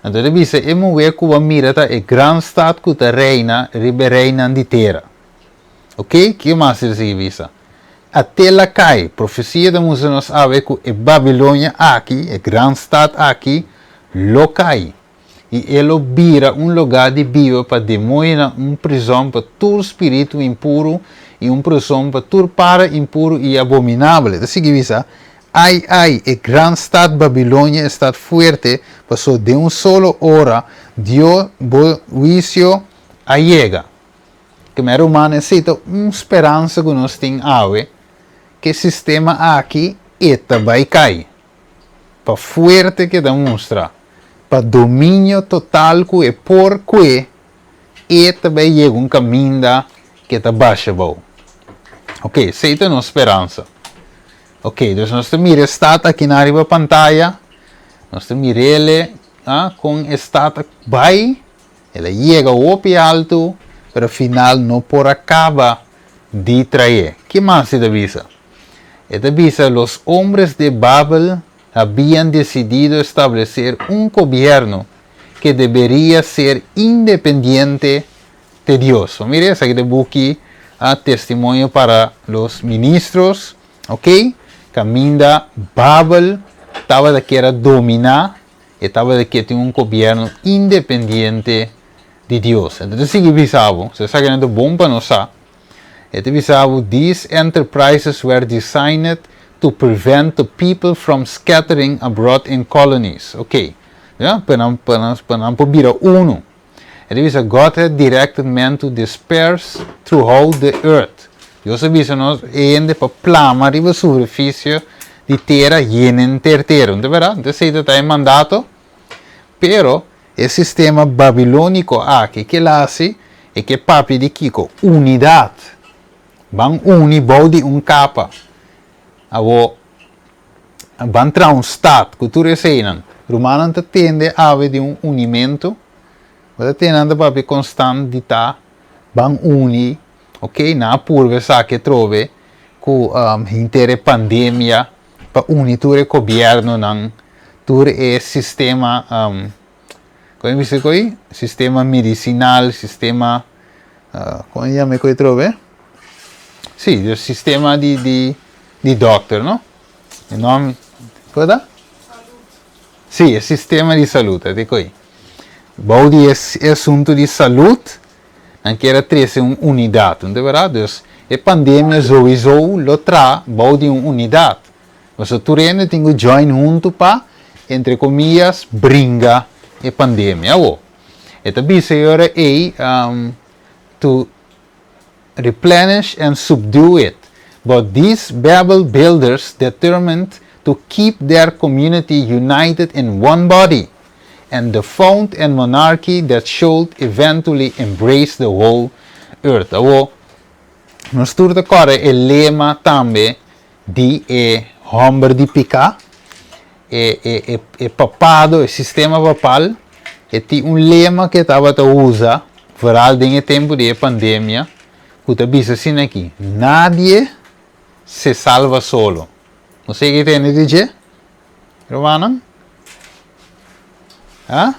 Anto e ta bisa, E muhé ku bo a mira ta e gran stat ku ta reina riba e reinan di tera. Oké, kiko mas e ta sigui bisa? Até la kai, profesia ta mustra nos awe ku e Babilonia aki, e gran stat aki, lo kai, i e lo bira un lugá di biba pa demoñonan, un prizòn pa tur spiritu impuru i un prizòn pa tur para impuru i abominabel. E ta sigui bisa, Ai, ai, e gran stat Babilonia, e stat fuerte, pasobra den un solo ora Dios bo huisio a yega. Ke men ruman esei ta un speransa ku nos tin awe, ku e sistema aki e ta bai kai. Pa fuerte ku e ta mustra, pa dominio total ku e por kue, e ta bai yega un kaminda ku e ta basha abou. Ok, esei ta nos speransa. Ok, dus nos ta mira e stat akinan riba pantaya, nos ta mir'ele kon e stat a bai. El a yega hopi altu, pero final no por a kaba di traé. Ki mas e ta bisa? E ta bisa, Los hombres de Babel habían decidido establecer un gobierno que debería ser independiente de Dios. Bo mira esaki ta buki a Testimonio para los Ministros, ok? Kaminda Babel tabata kier a dominá. E tabata ke tin un gobièrnu independiente di Dios. Anto ta sigui bisa bo, so esaki nan ta bon pa nos sa. E ta bisa bo, These enterprises were designed to prevent the people from scattering abroad in colonies. Ok, ya, pa nan, pa nan, pa nan por bira unu. E ta bisa, God had directed men to disperse throughout the earth. Dios a bisa nos e hende pa plama riba superficie di tera yena henter tera. No ta berdad? Entonces esei ta e mandato. Pero e sistema babilonico aki ke el hasi? E ke papia di kiko? Unidad. Ban uni bou di un capa. Awo ban traha un stad ku tur eseinan. Rumannan ta tende awe di un unimentu. Bo ta tende nan ta papia konstant di ta ban uni, ok, nan a purba esaki atrobe ku henter e pandemia pa uni tur e gobièrnunan, tur e sistema, kon e bisa koe? Sistema medisinal, sistema, kon e yama e koe atrobe? Sí, e sistema di di di dòkter, no? E nòm, kua ta? Sí, e sistema di salud, a dikoi. Bou di e asuntu di salud, nan kier a trese un unidat, no ta bèrdat? Dus, e pandemia souiso lo tra bou di un unidat. Pasobra tur hende tin ku join huntu pa, entre komiyas, bringa e pandemia. Awor, e ta bisa e ora ei, to replenish and subdue it, but these Babel builders determined to keep their community united in one body, and the found and monarchy that should eventually embrace the whole earth. Awor, nos tur ta kòrda e lema tambe di e hòmber di piká, e, e, e, e papado, e sistema papal, e tin un lema ku e tabata usa, vooral den e tempu di e pandemia, ku ta bisa asina aki, Nadie se salva solo. No sé ki tende di dje, rumannan? Ha?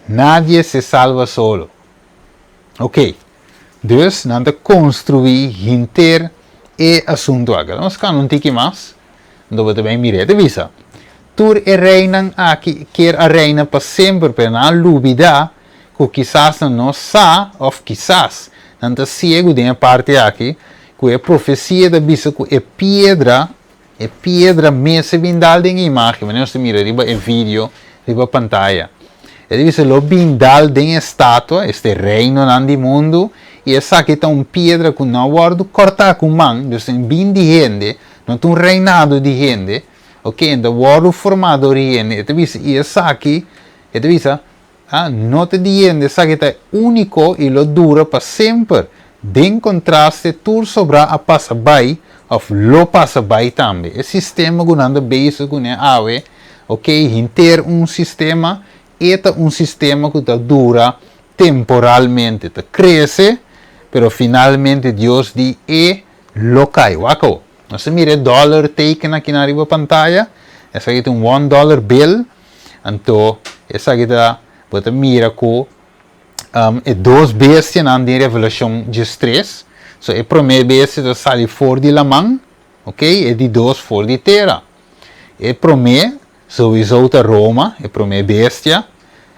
Nadie se salva solo. Ok. Dus nan ta konstruí henter e asuntu aki. Nos kanda un tiki mas, anto bo ta bai mira. E ta bisa, Tur e reinan aki kier a reina pa semper, pero nan a lubidá ku kisas nan no sa, òf kisas nan ta siegu den e parti aki, ku e profesia ta bisa ku e piedra, e piedra mester bin dal den e imágen, manera nos ta mira riba e video riba pantaya. E ta bisa lo bin dal den e statua, este reinonan di mundu, i esaki ta un piedra ku no a wòrdu kòrtá ku man, dus tin bin di hende, no ta un reinado di hende, ok, e ta wòrdu formá dor di hende, e ta bisa, i esaki, e ta bisa, ah, no ta di hende, esaki ta e úniko i lo dura pa semper, den kontraste tur sobrá a pasa bai òf lo pasa bai tambe. E sistema ku nan ta bezig kuné awe, Ok, henter un sistema, e ta un sistema ku ta dura temporalmente, ta krese, pero finalmente Dios di e lo kai. Wak awo, nos a mira e dòler teken akinan riba pantaya, esaki ta un one dollar bill, anto esaki ta, bo ta mira ku e dos bestianan den Revelashon diestres, so e promé bestia ta sali for di laman, Ok, e di dos for di tera. E promé souiso ta Roma, e promé bestia.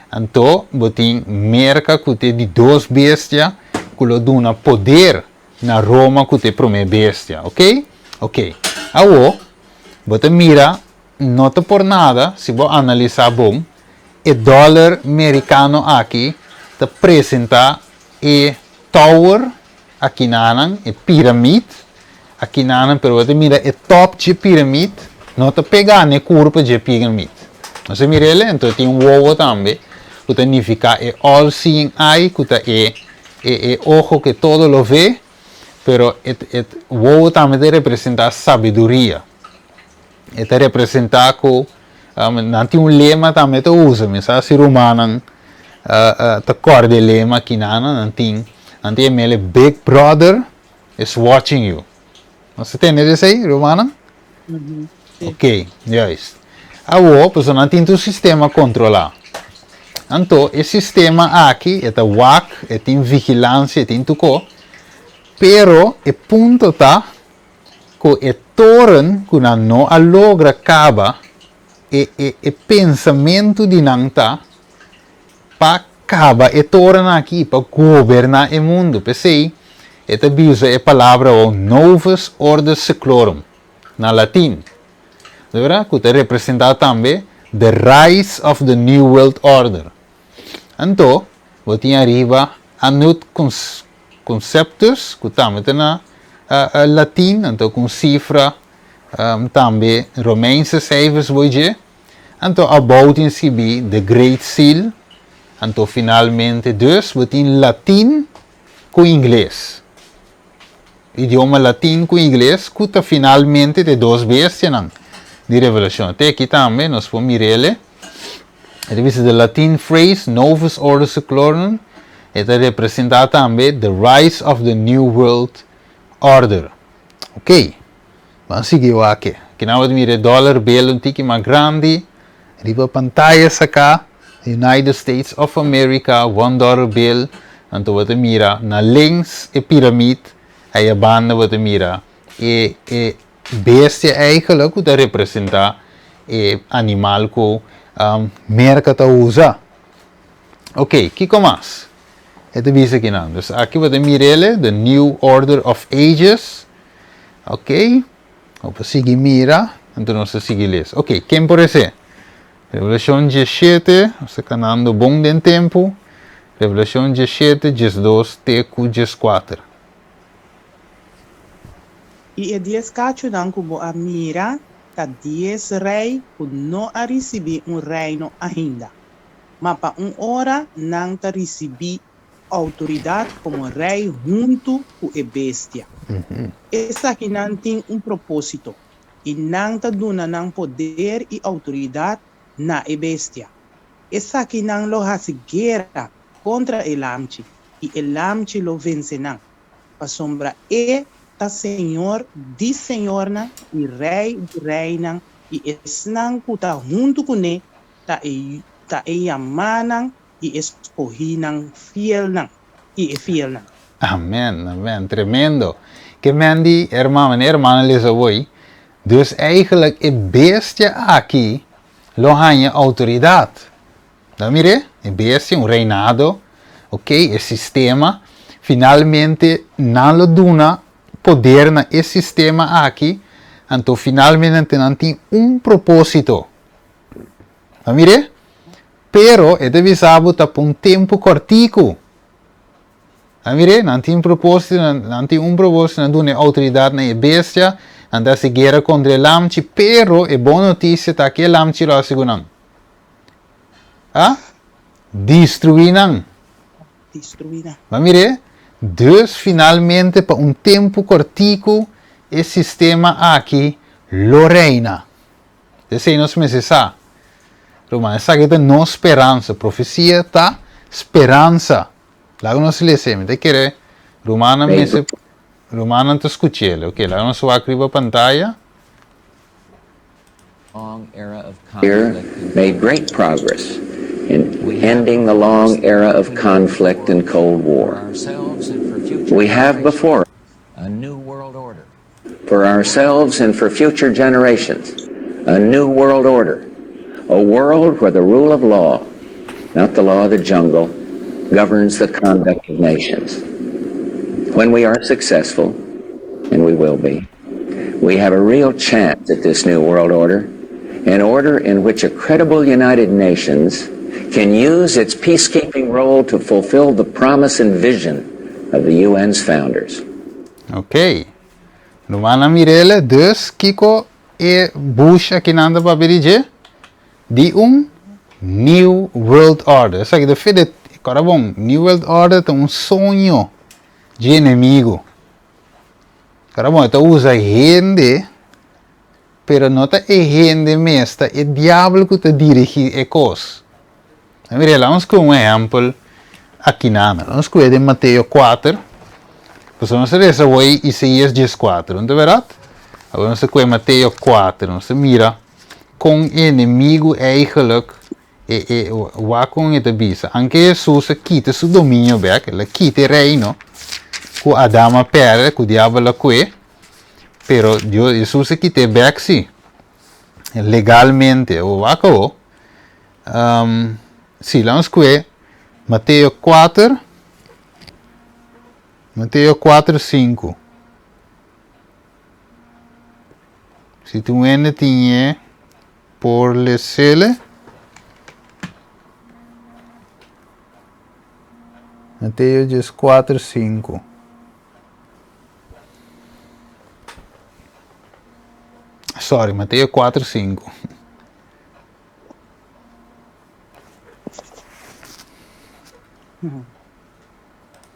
Anto bo tin Merka ku ta e di dos bestia ku lo duna poder na Roma ku ta e promé bestia. Ok? Ok. Awo, bo ta mira no ta por nada, si bo analisá bon, e dòler merikano aki ta presentá e. tower akinanan, e piramid akinanan, pero bo ta mira e top dje piramid no ta pega na e kurpa dje piramid. Nos a mira el? Anto tin un wowo tambe ku ta nifiká e all seeing eye ku ta e e ojo ke todo lo ve, pero e e wowo tambe ta representá sabiduria. E ta representá ku nan tin un lema tambe ta usa, mi sa si rumannan ta kòrda e lema akinan, nan tin nan tin e mele Big Brother is watching you. Nos ta tende esei rumannan? Ok, juist. Awor, pasobra nan tin tur sistema kontrolá. Anto, e sistema aki e ta wak, e tin vigilansia, e tin tur ko, pero e punto ta ku e toren ku nan no a logra kaba, e e e pensamentu di nan ta pa kaba e toren aki i pa goberná e mundu. P'esei e ta bisa e palabra awor novus ordo seclorum na latin, di bèrdat, ku ta representá tambe the rise of the new world order. Anto bo tin ariba anut conceptus ku tambe ta na latin, anto ku un sifra tambe Romeinse cijfers bo dje, anto abou tin skibí the great seal, anto finalmente dus bo tin latin ku ingles, idioma latin ku ingles ku ta finalmente te dos bestianan di Revelashon. Te aki tambe nos por mir'el. E ta bisa the Latin phrase Novus Ordo Seclorum, e ta representa tambe the rise of the new world order. Ok, ban sigui wak. Aki nan bo ta mira e dollar bill un tiki mas grandi riba pantaya saka, United States of America, one dollar bill, anto bo ta mira na links e piramid, aya banda bo ta mira e e Bestia eigenlijk ku ta representá e animal ku Merka ta usa. Ok, kiko mas? E ta bisa kinan. Dus aki bo ta mir'el, the new order of ages. Ok, bo por sigui mira, anto nos ta sigui lesa. Ok, ken por esei? Revelashon diesshete, nos ta kanando bon den tempu. Revelashon diesshete, diesdos te ku dieskuater. I e dies kachunan ku bo a mira ta dies rei ku no a risibí un reino ainda, ma pa un ora nan ta risibí outoridat komo rei huntu ku e bestia. Esakinan tin un propósito, i nan ta duna nan poder i outoridat na e bestia. Esakinan lo hasi guera kontra e Lamchi, i e Lamchi lo vense nan, pasobra E ta Señor di señornan i Rei di reinan, i esnan ku ta huntu kuné ta e ta e yamánan i e skohínan fielnan i e fielnan. Amen, amen, tremendo. Ke men di herman, wanneer hermannan lesa awor, dus eigenlijk e bestia aki lo haña outoridat. Ta mir'é? E bestia, un reinado, ok, e sistema. Finalmente nan lo duna poder na e sistema aki, anto finalmente nan tin un propósito. Ta mir'é? Pero e ta bisa bo ta pa un tempu kòrtiku. Ta mir'é? Nan tin propósito, nan tin un propósito, nan duna e outoridat na e bestia, nan ta hasi guera kontra e lamchi, pero e bon notisia ta ke e lamchi lo hasi ku nan? A destruí nan. Destruí nan. Bo a mir'é? Dus finalmente pa un tempu kòrtiku e sistema aki lo reina. Esei nos mester sa. Ruman, esaki ta nos speransa. Profesia ta speransa. Laga nos lesa ei. Mi ta kere rumannan mester, rumannan ta skuch'el. Oke, laga nos wak riba pantaya. Here made great progress in ending the long era of conflict and Cold War. We have before a new world order. For ourselves and for future generations, a new world order, a world where the rule of law, not the law of the jungle, governs the conduct of nations. When we are successful, and we will be, we have a real chance at this new world order, an order in which a credible United Nations can use its peacekeeping role to fulfill the promise and vision of the UN's founders. Ok. Rumannan Mirele, dus kiko e Bush akinan ta papia di dje? Di un New World Order. Esaki ta fede, kòrda bon, New World Order ta un soño dje enemigo. Kòrda bon, e ta usa hende, pero no ta e hende mes, ta e diabel ku ta dirigí e kos. Mira, laga nos kohe un ehèmpel akinan. Laga nos kohe den Mateo kuater, pasobra nos ta lesa awor Isaías dieskuater, no ta bèrdat? Awor nos ta kohe Mateo kuater, nos ta mira kon e enemigu eigelijk e e wak kon e ta bisa. Anke Hesus a kita su dominio bèk, el a kita e reino ku Adam a pèrdè, ku diabel a kue, pero Dios, Hesus a kit'é bèk sí, legalmente. Awor wak awor. Sí, laat nos kue Mateo 4, Mateo 4, 5. Si tu hende tinhe por lesele. Mateo 4, 5. Sorry, Mateo 4, 5.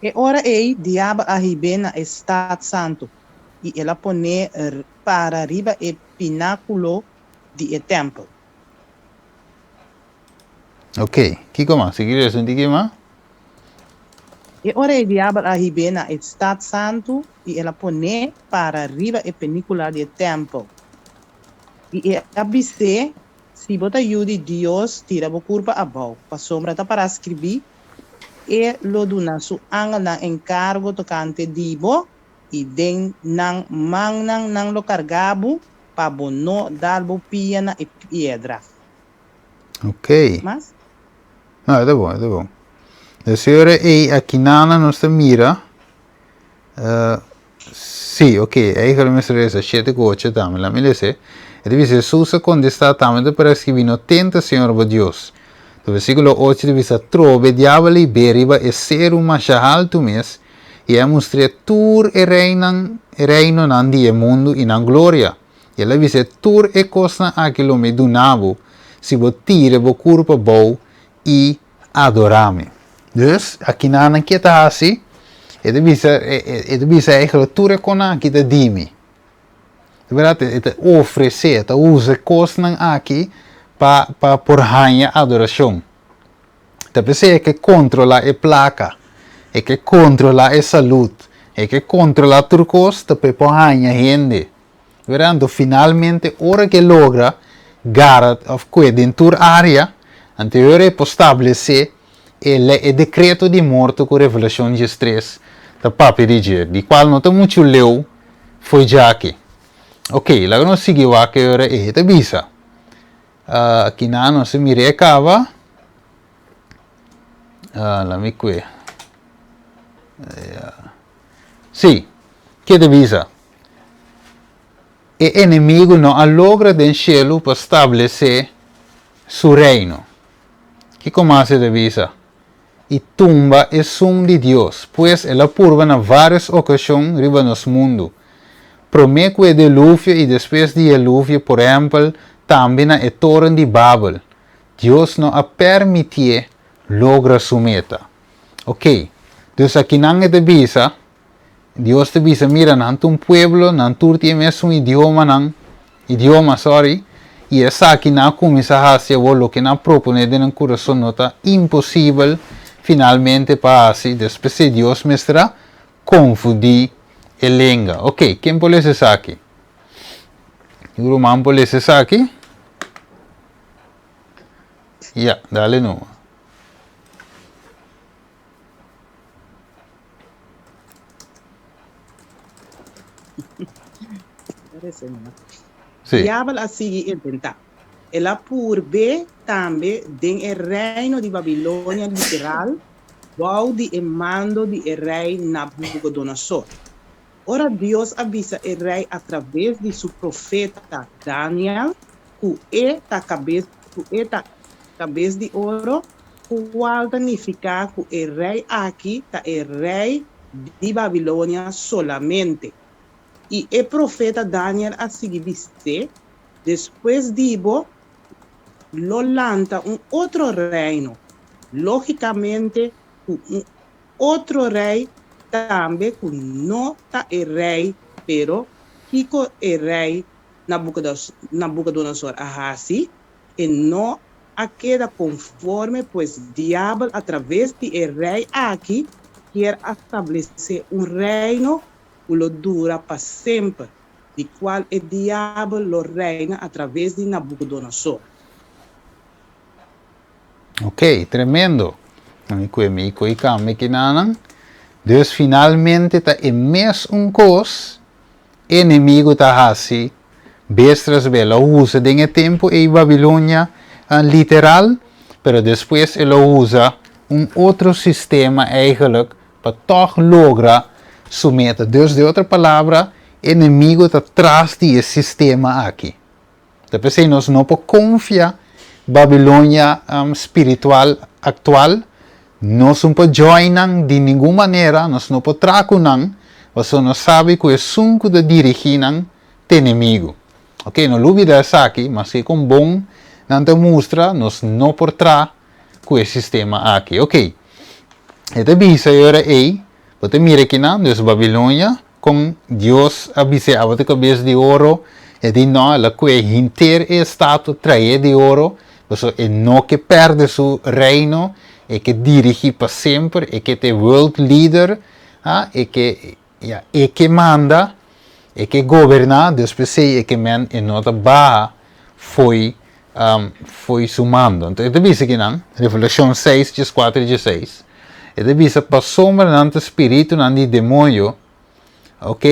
E ora ei diabel a hib'é na e stat santu, i el a pon'é para riba e pinákulo di e tèmpel. Ok, kiko mas? Sigui lesa un tiki mas. E ora ei diabel a hib'é na e stat santu, i el a pon'é para riba e peníkula di e tèmpel. I e a bis'é, Si bo ta yu di Dios, tira bo kurpa abou, pasobra ta pará skribí, E lo duna su angelnan enkargo tokante di bo, i den nan mannan nan lo kargá bo, pa bo no dal bo pia na e piedra. Ok. Mas? No, e ta bon, e ta bon. Dus e ora ei akinana nos ta mira, Sí, ok, eigenlijk mester lesa shete ku ocho tambe. Laat mi lesa. E ta bisa, Hesus a kontestá, Tambe ta para skibí, No tenta Señor bo Dios. Ta versíkulo ocho ta bisa, Trobe diabel ei be riba e seru masha haltu mes, i a mustr'é tur e reinan, e reinonan di e mundu i nan gloria. I el a bis'é, Tur e kosnan aki lo mi duna bo, si bo tira bo kurpa bou i adorá mi. Dus, akinanan ke ta hasi? E ta bisa, e ta bisa eigenlijk tur e konan aki ta di mi. Di bèrdat, e ta ofresé, e ta usa e kosnan aki pa pa por haña adorashon. Ta p'esei e ke kontrolá e plaka, e ke kontrolá e salud, e ke kontrolá tur kos ta pa e por haña hende. Wera anto finalmente ora ke logra gara of kue den tur area, anto e ora e por stablesé e lei, e dekreto di morto ku Revelashon diestres ta papia di dje, di kual no ta muchu leu fo'i djaki. Ok, laga nos sigui wak e ora ei. E ta bisa, Kinan nos a mira e kaba. Laat mi kue. Sí, ke ta bisa? E enemigu no a logra den shelu pa stablesé su reino. Kiko mas e ta bisa? I tumba esun di Dios. Pues el a purba na vários okashon riba nos mundu. Promé ku e deluvio i despues di e luvio, por ehèmpel, tambe na e toren di Babel. Dios no a permitié logra su meta. Oké, dus akinan e ta bisa, Dios ta bisa, mira, nan ta un pueblo, nan tur tin e mesun idiomanan, idioma, sorry, i esaki nan a kuminsá hasi awor loke nan a proponé den nan kurason no ta imposibel finalmente pa hasi, despues ei Dios mester a konfundí e lenga. Oké, ken por lesa esaki? Un ruman por lesa esaki? Ya, dale numa. Sí. Diabel a sigui intentá. El a purb'é tambe den e reino di Babilonia literal bou di e mando di e rei Nabucodonosor. Ora Dios a bisa e rei atraves di su profeta Daniel ku e ta kabes ku e ta kabes di oro, kual ta nifiká ku e rei aki ta e rei. di Babilonia solamente. I e profeta Daniel a sigui bis'é, Despues di bo lo lanta un otro reino, lógikamente ku un otro rei tambe ku no ta e rei, pero kiko e rei Nabukodonosor a hasi? E no a keda konforme, pues Diabel a traves di e rei aki kier a stablesé un reino ku lo dura pa semper, di kual e Diabel lo reina a traves di Nabukodonosor. Ok, tremendo. Mi kue mi kue kambia kinanan. Dus finalmente ta e mes un kos enemigu ta hasi bes tras bes. Lo usa den e tempu ei Babilonia literal, pero despues e lo usa un otro sistema eigenlijk pa tòg logra su meta. Dus den otro palabra, enemigu ta tras di e sistema aki. Ta p'esei nos no por konfia Babilonia spiritual aktual, nos no por join nan di ningun manera, nos no por traha ku nan, pasobra nos sabi ku esun ku ta dirigí nan ta enemigu. Oke, no lubida esaki, maske kon bon nan ta mustra, nos no por traha ku e sistema aki. Oke, e ta bisa e ora ei, bo ta mira kinan, dus Babilonia, Kon Dios a bis'é, Abo ta kabes di oro? E di, No, el a kue henter e estatua traé di oro, pasobra e no ke pèrdè su reino, e ke dirigí pa semper, e ke ta e world leader, ha, e ke, ya, e ke manda, e ke goberná, dus p'esei e ke men e no ta baha fo'i, fo'i su mando. Anto e ta bisa kinan, Revelashon seis, dieskuater i diesseis, e ta bisa, Pasobra nan ta spiritunan di demoño, ok,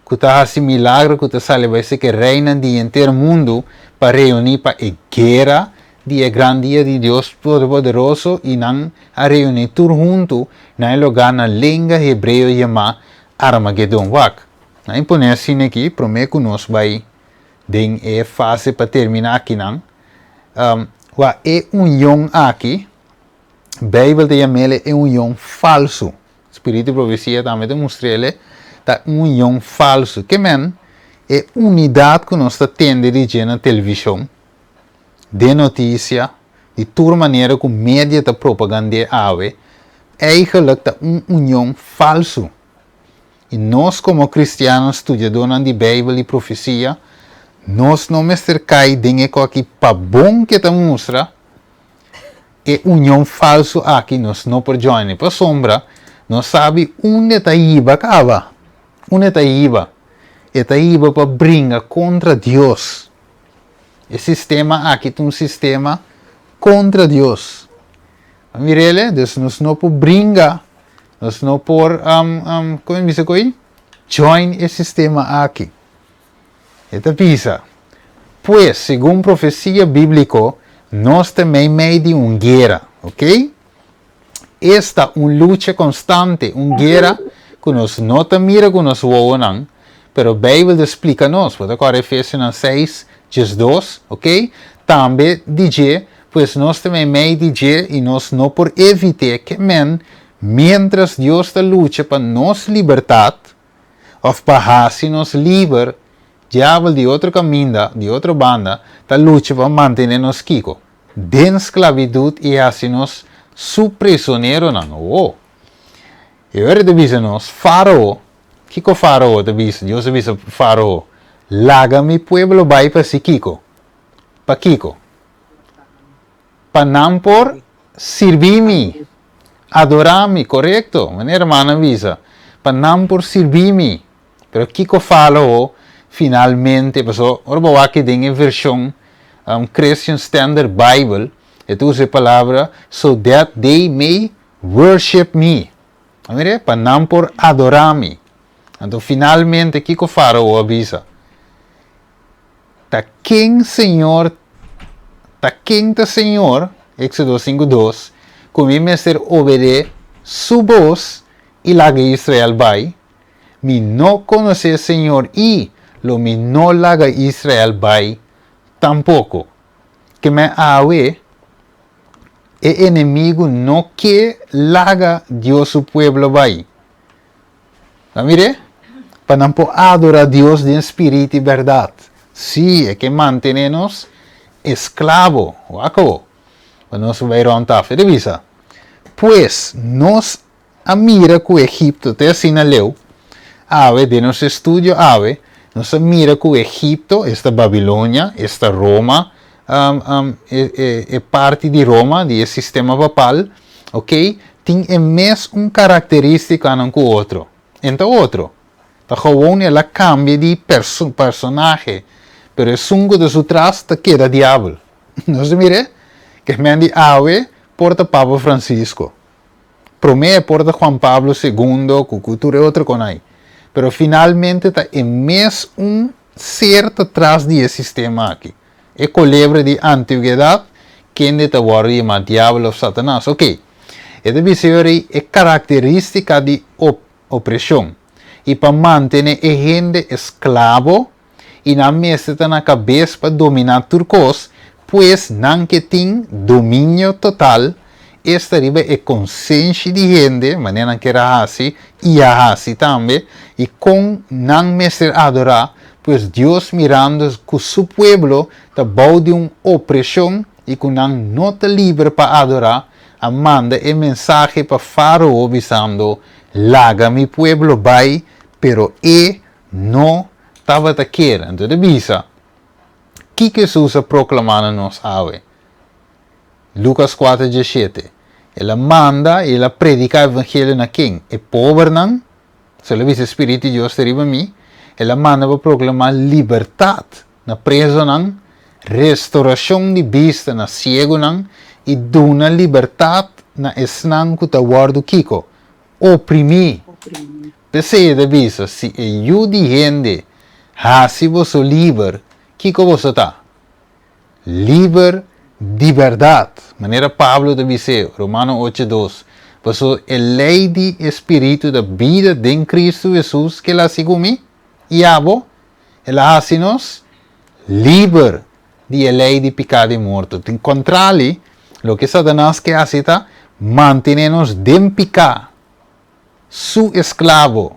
ku ta hasi milagro, ku ta sali bai seke reinan di henter mundu pa reuní pa e guera di e gran dia di Dios Todopoderoso, i nan a reuní tur huntu na e lugá na lenga hebreo yamá Armagedon. Wak, nan a pone asina aki promé ku nos bai Den e fase pa termina akinan, wak e union aki, Bijbel ta yam'ele e union falsu. Spiritu di profesia tambe ta mustr'ele ta un union falsu. Ke men, e unidat ku nos ta tende di dje na televishon, den notisia, di tur manera ku media ta propagand'é awe, eigenlijk ta un union falsu. I nos komo kristiannan studiadónan di Beibel i profesia, nos no mester kai den e koki pa bon ke ta mustra e union falsu aki nos no por join e pasobra nos sabi unda e ta hiba kaba, unda e ta hiba. E ta hiba pa bringa kontra Dios. E sistema aki ta un sistema kontra Dios. A mir'el, dus nos no por bringa Nos no por, kon e bisa koe? Join e sistema aki. E ta bisa, Pues, segun profesia bíbliko, nos ta meimei di un guera, ok? Esta un lucha konstante, un guera ku nos no ta mira ku nos wowonan, pero Beibel ta splika nos. Bo ta kòrda Efesionan seis, 12, ok? Tambe di dje, Pues nos ta meimei di dje i nos no por evit'é ke men miéntras Dios ta lucha pa nos libertat òf pa hasi nos liber, diabel di otro kaminda, di otro banda, ta lucha pa mantené nos kiko? Den sklabitut i hasi nos su prisoneronan. Oh! E ora ta bisa nos, Fárao, kiko Fárao ta bisa? Dios a bisa Fárao, Laga mi pueblo bai pa si kiko? Pa kiko? Pa nan por sirbi mi, adorá mi, korekto, manera hermana a bisa, pa nan por sirbi mi. Pero kiko fala ho finalmente, paso ora bo wak den e vershon Christian Standard Bible, e ta usa e palabra so that they may worship me. A mira, pa nan por adorá mi. Anto finalmente kiko Farao a bisa? Ta ken Señor, ta ken ta Señor, Éxodo 5, 2, ku mi mester obedé Su bos i laga Israel bai? Mi no konosé Señor i lo mi no laga Israel bai tampoko. Ke men awe, e enemigu no ke laga Dios su pueblo bai. Bo a mir'é? Pa nan por adorá Dios den spirit i bèrdat. Sí, e ke mantené nos esklabo. Wak awor. Pa nos bai rònt tafel. E ta bisa, Pues, nos a mira ku Egipto te asina leu. Awe, den nos estudio awe, nos a mira ku Egipto, esta Babilonia, esta Roma, e parti di Roma, di e sistema papal, ok, tin e mes un karakteristikanan ku otro. En ta otro. Ta gewoon el a kambia di personahe, pero esun ku ta su tras ta keda diabel. Nos ta mir'é? Ke men di awe por ta Papa Francisco. Promé por ta Juan Pablo Segundo ku ku tur e otro kon ai. Pero finalmente ta e mes un ser ta tras di e sistema aki. E kolebra di antigwedat kende ta wòrdu yamá diabel òf Satanas. Oke, e ta bisa yori e karakterístika di opreshon i pa mantené e hende esklabo i nan mester ta na kabes pa dominá tur kos, pues nan ke tin dominio total, esta riba e konsenshi di hende, manera nan kier a hasi i a hasi tambe, i kon nan mester adorá, pues Dios mirando ku su pueblo ta bou di un opreshon i ku nan no ta liber pa adorá, a manda e mensahe pa Fárao bisando, Laga mi pueblo bai, pero e no tabata kier. Anto e ta bisa, Kiko Hesus a proklamá na nos awe? Lukas kuater diesshete, El a manda i el a prediká evangelio na ken? E pobernan. So el a bisa, E Spiritu di Dios ta riba mi. El a manda pa proklamá libertat na prezonan, restorashon di bista na siegunan i duna libertat na esnan ku ta wòrdu kiko? Oprimí. P'esei e ta bisa, Si e Yu di hende hasi boso liber, kiko boso ta? Liber di bèrdat. Manera Pablo ta bis'é, Romano ocho dos, Pasobra e lei di e spiritu ta bida den Kristu Hesus ku el a hasi ku mi i abo, el a hasi nos liber di e lei di piká di morto. Tin kontrali, loke Satanas ke hasi ta mantené nos den piká. su esklabo.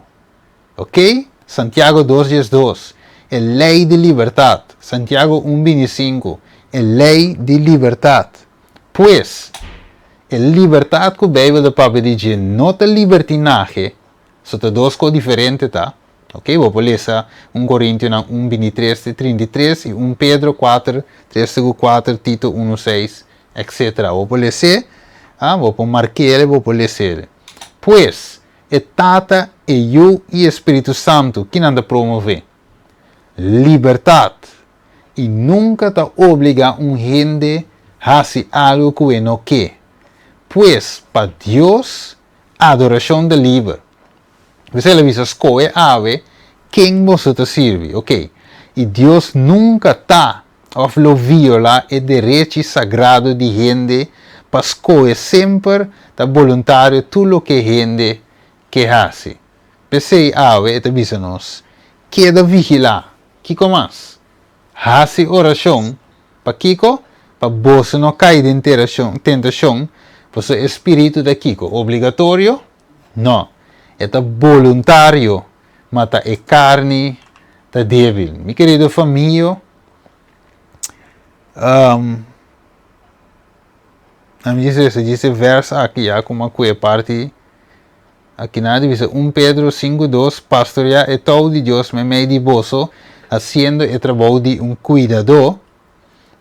Ok? Santiago dos 12, e lei di libertat. Santiago un 25, e lei di libertat. Pues, e libertat ku Beibel ta papia di dje no ta libertinahe, so ta dos kos diferente ta. Ok, bo por lesa un Korintionan un 23 te 33 i un Pedro kuater, tres te ku kuater, Tito unu seis, etcetera. Bo por les'é, ah, bo por mark'é, bo por les'é. Pues, e Tata, e Yu i e Spiritu Santu, ki nan ta promové? Libertat! I nunka ta obligá un hende hasi algu ku e no ke. Pues, pa Dios, adorashon ta liber. P'esei el a bisa, Skohe awe ken boso ta sirbi. Oke, i Dios nunka ta òf lo violá e derechi sagrado di hende pa skohe semper ta boluntario tur loke hende ke hasi. P'esei awe e ta bisa nos, Keda vigilá. Kiko mas? Hasi orashon. Pakiko? Pa boso no kai den tentashon, pasobra e spiritu ta kiko? Obligatorio? No. E ta boluntario, ma ta e karni ta débil. Mi kerido famio, um, ami djis resa djis e vers aki ya kuma ku e parti aki nan a bisa 1 Pedro 5:2 Pastoreá e tou di Dios meimei di boso, hasiendo e trabou di un kuidadó,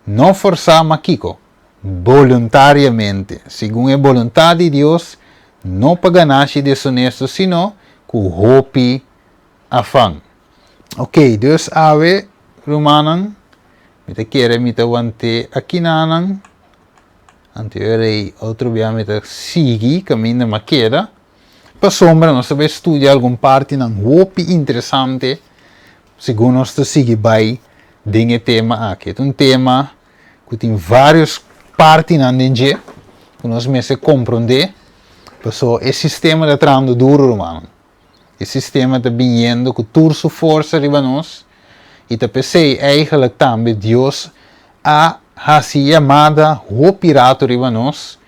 no forsá ma kiko? Boluntariamente, segun e boluntat di Dios, no pa ganashi desonesto sino ku hopi afan. Ok, dus awe, rumannan, mi ta kere mi ta want'é akinanan, anto e rei otro bia mi ta sigui kaminda mi a keda, pasobra nos ta bai studia algun partinan hopi interesante segun nos ta sigui bai den e tema aki. E ta un tema ku tin vários partinan den dje ku nos mester komprondé, pasobra e sistema ta trahando duru, rumannan. E sistema ta biniendo ku tur su forsa riba nos i ta p'esei eigenlijk tambe Dios a hasi yamada hopi rato riba nos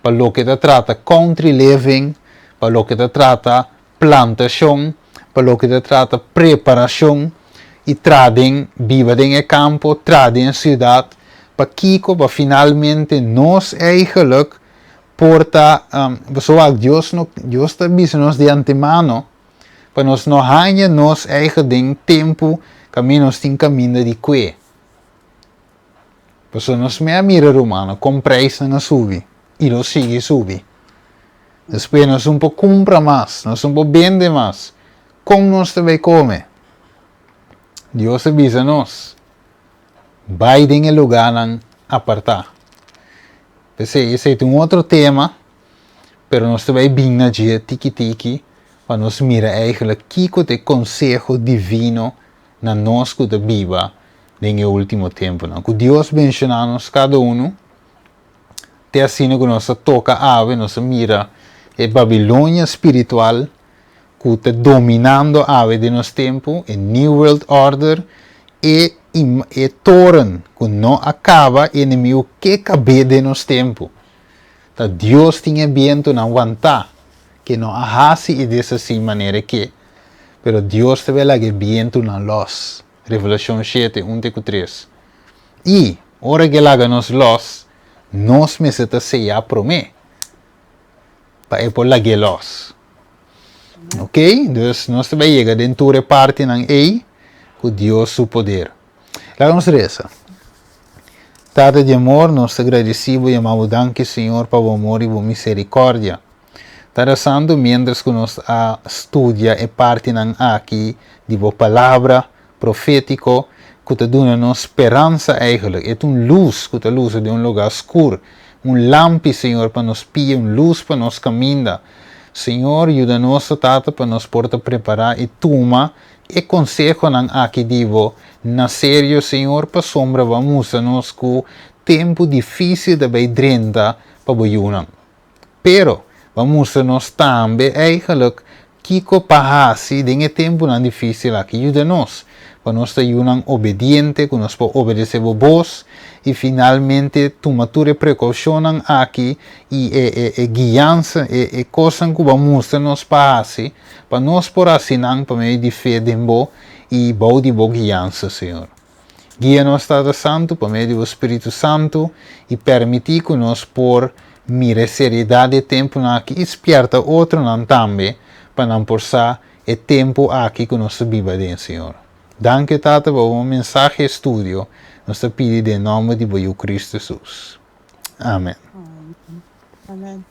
pa loke ta trata country living, pa loke ta trata plantashon. pa loke ta trata preparashon i tra den biba den e kampo, tra den e siudat, pakiko pa finalmente nos eigenlijk por ta, pasobra wak Dios no, Dios ta bisa nos di antemano pa nos no haña nos eigen den tempu kaminda nos tin kaminda di kue. Pasobra nos mei a mira rumannan kon preisnan a subi i lo sigui subi. Despues nos no por kumpra mas, nos no por bende mas. Kon nos ta bai kome? Dios a bisa nos, Bai den e lugánan apartá. P'esei, esei ta un otro tema, pero nos ta bai bin na dje tiki tiki pa nos mira eigenlijk kiko ta e konseho divino na nos ku ta biba den e último tempunan. Ku Dios benshoná nos kada unu, te asina ku nos a toka awe, nos a mira e Babilonia spiritual ku ta dominando awe den nos tempu, e New World Order, e e toren ku no a kaba, e enemigu ke kab'é den nos tempu. Ta Dios tin e bientunan wantá, ke no a hasi i deshasí manera e ke. Pero Dios ta bai laga e bientunan lòs. Revelashon shete, un te ku tres. I, ora ku e laga nos lòs, nos mester ta seyá promé pa e por lag'é lòs. Ok, dus nos ta bai yega den tur e partinan ei ku Dios su poder. Laga nos resa. Tata di amor, nos ta gradisí bo i yama bo danki, Señor, pa bo amor i bo miserikòrdia. Tata Santu, miéntras ku nos a studia e partinan aki di bo Palabra profétiko ku ta duna nos speransa eigenlijk, e ta un lus ku ta lusa den un lugá skur, un lampi, Señor, pa nos pia, un lus pa nos kaminda. Señor, yuda nos, o Tata, pa nos por ta prepará i tuma e konsehonan aki di bo na serio, Señor, pasobra bo a mustra nos ku tempu difísil ta bai drenta pa bo yunan. Pero, bo a mustra nos tambe eigenlijk kiko pa hasi den e tempunan difísil aki. Yuda nos pa nos ta yunan obediente, ku nos por obedesé bo bos i finalmente tuma tur e prekoushonnan aki i e e e guiansa, e e kosnan ku bo a mustra nos pa hasi, pa nos por hasi nan pa medio di fe den bo i bou di bo guiansa, Señor. Guia nos, Tata Santu, pa medio di bo Spiritu Santu, i permití ku nos por mira e seriedat di e tempunan aki i spièrta otronan tambe pa nan por sa e tempu aki ku nos ta biba aden, Señor. Danki, Tata, pa bo mensahe i estudio. Nos ta pidi den nòmber di bo Yu Kristu Hesus. Amen. Amen.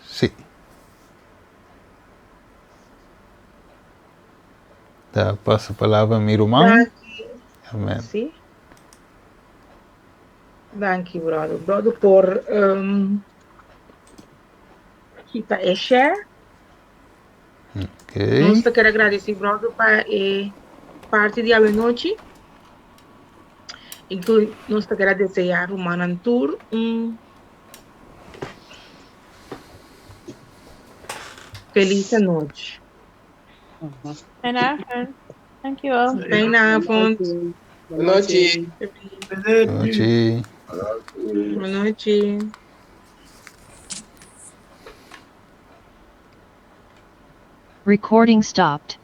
Sí. Ta pasa palabra mi ruman. Danki. Amen. Sí. Danki, brother. Brother por um, kita e share. Okay. Nos ta kere agradeci brother pa e parti di awenochi. I tu nos ta kere desear rumannan tur un Feliz anochi. Fijne avond. Dankjewel. Fijne avond. Nochi. Nochi. Nochi. Recording stopped.